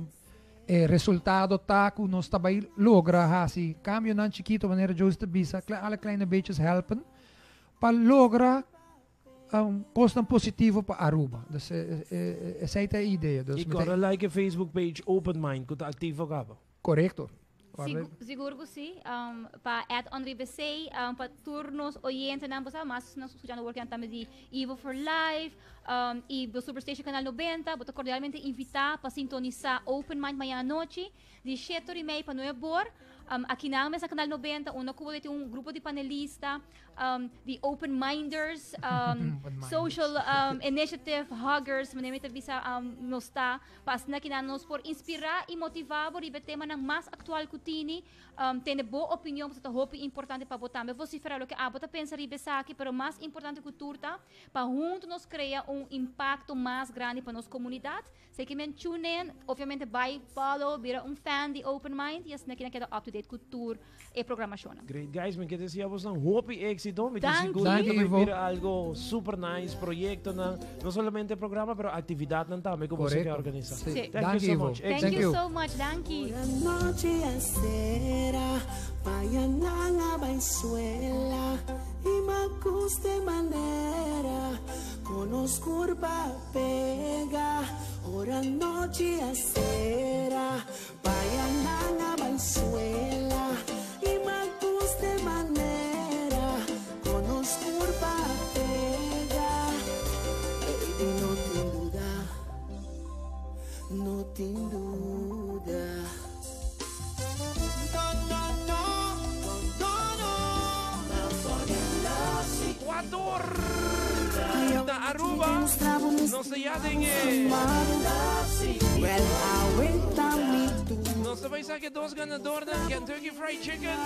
e resultado ta ku nos ta bai logra hasi kambionan chikito manera Joyce ta bisa, alle kleine beetjes helpen, pa logra um, kosnan positivo pa Aruba. Dus eh, eh, esei ta e idea. Dus I mi ta- corda like e Facebook page Open Mind ku ta aktivo kaba. Korekto. Sigur ku si. Pa Ed André BC, pa tur nos oyentenan, bo sa mas nos escuchando workinan tambe di Evo for Life, i bo Superstation Canal 90, bo ta cordialmente invitá pa sintonisá Open Mind mañana anochi di shete ora i mei pa nuebe or. Akinan mes na Canal 90, unda ku bo tin un grupo di panelista, di open minders, social initiative huggers, manera mi ta bisa nos ta. Pa asina kinan nos por inspirá i motivá bo riba e temanan mas aktual ku tini. Tende bo opinion pasobra ta hopi importante pa bo tambe vosiferá loke abo ta pensa riba esaki, pero mas importante ku tur ta pa huntu nos krea un impakto mas grandi pa nos komunidat. Esei ke men tune in, obviamente bai follow, bira un fan di Open Mind i asina kinan keda up to date ku tur e programashonnan. Great guys, mi ke deseá bosnan hopi éxito. Mi tin Danki. sigur ku ta Danki, bai Ivo. bira algo super nice, proyektonan, no solamente programa pero aktividatnan tambe ku boso ke Korekto. organisá. Sí. Sí. Thank you Danki, so Ivo. much. Thank Thank you you. so much, danki. Noche acera, vayan a la Venezuela y me guste manera, con oscurba pega, ora noche acera, vayan a la Venezuela y me guste manera, con oscurba pega, baby no te duda, no te duda. No, no, no, no, no, no. Ecuador! Na Aruba, nos ta ya den e... Well, aweta mi tu. Nos ta bai sa ke dos ganadornan, Kentucky Fried Chicken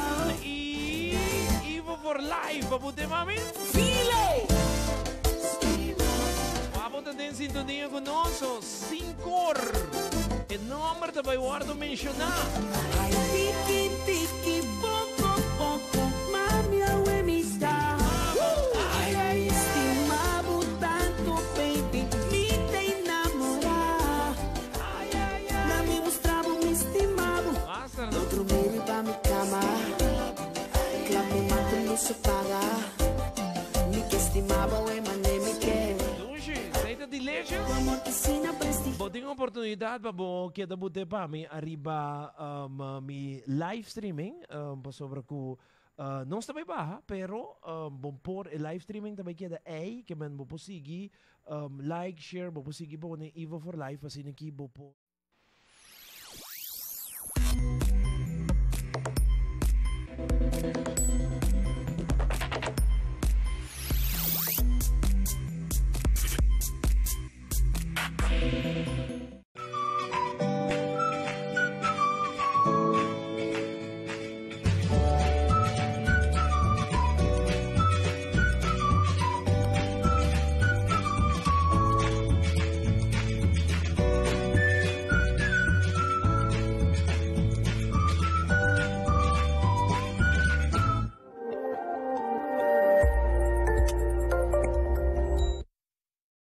i Ivo for Life. Pa bute, mami? File! Abo ta den sintonia ku nos, o Sincor. E nomber ta bai wordo menshoná. Ay, tiki, tiki, poco, poco, mami, awe mi sta. Ay, ay, estimado tanto, baby, mi te enamora. Na mi mostravo, mi estimado. Basta, no? Otro miri pa mi cama. Clap mi mato, no se paga. Mi que estimaba, we mané, mi que. Dushi, esei ta delicious. Amor que sina presti. Bo tin oportunidad pa bo keda bute pa mi ariba mi live streaming, pasobra ku nos ta bai baha, pero bo por e live streaming ta bai keda ei, ke men bo por sigui like, share, bo por sigui pone Ivo for Life asina ki bo por.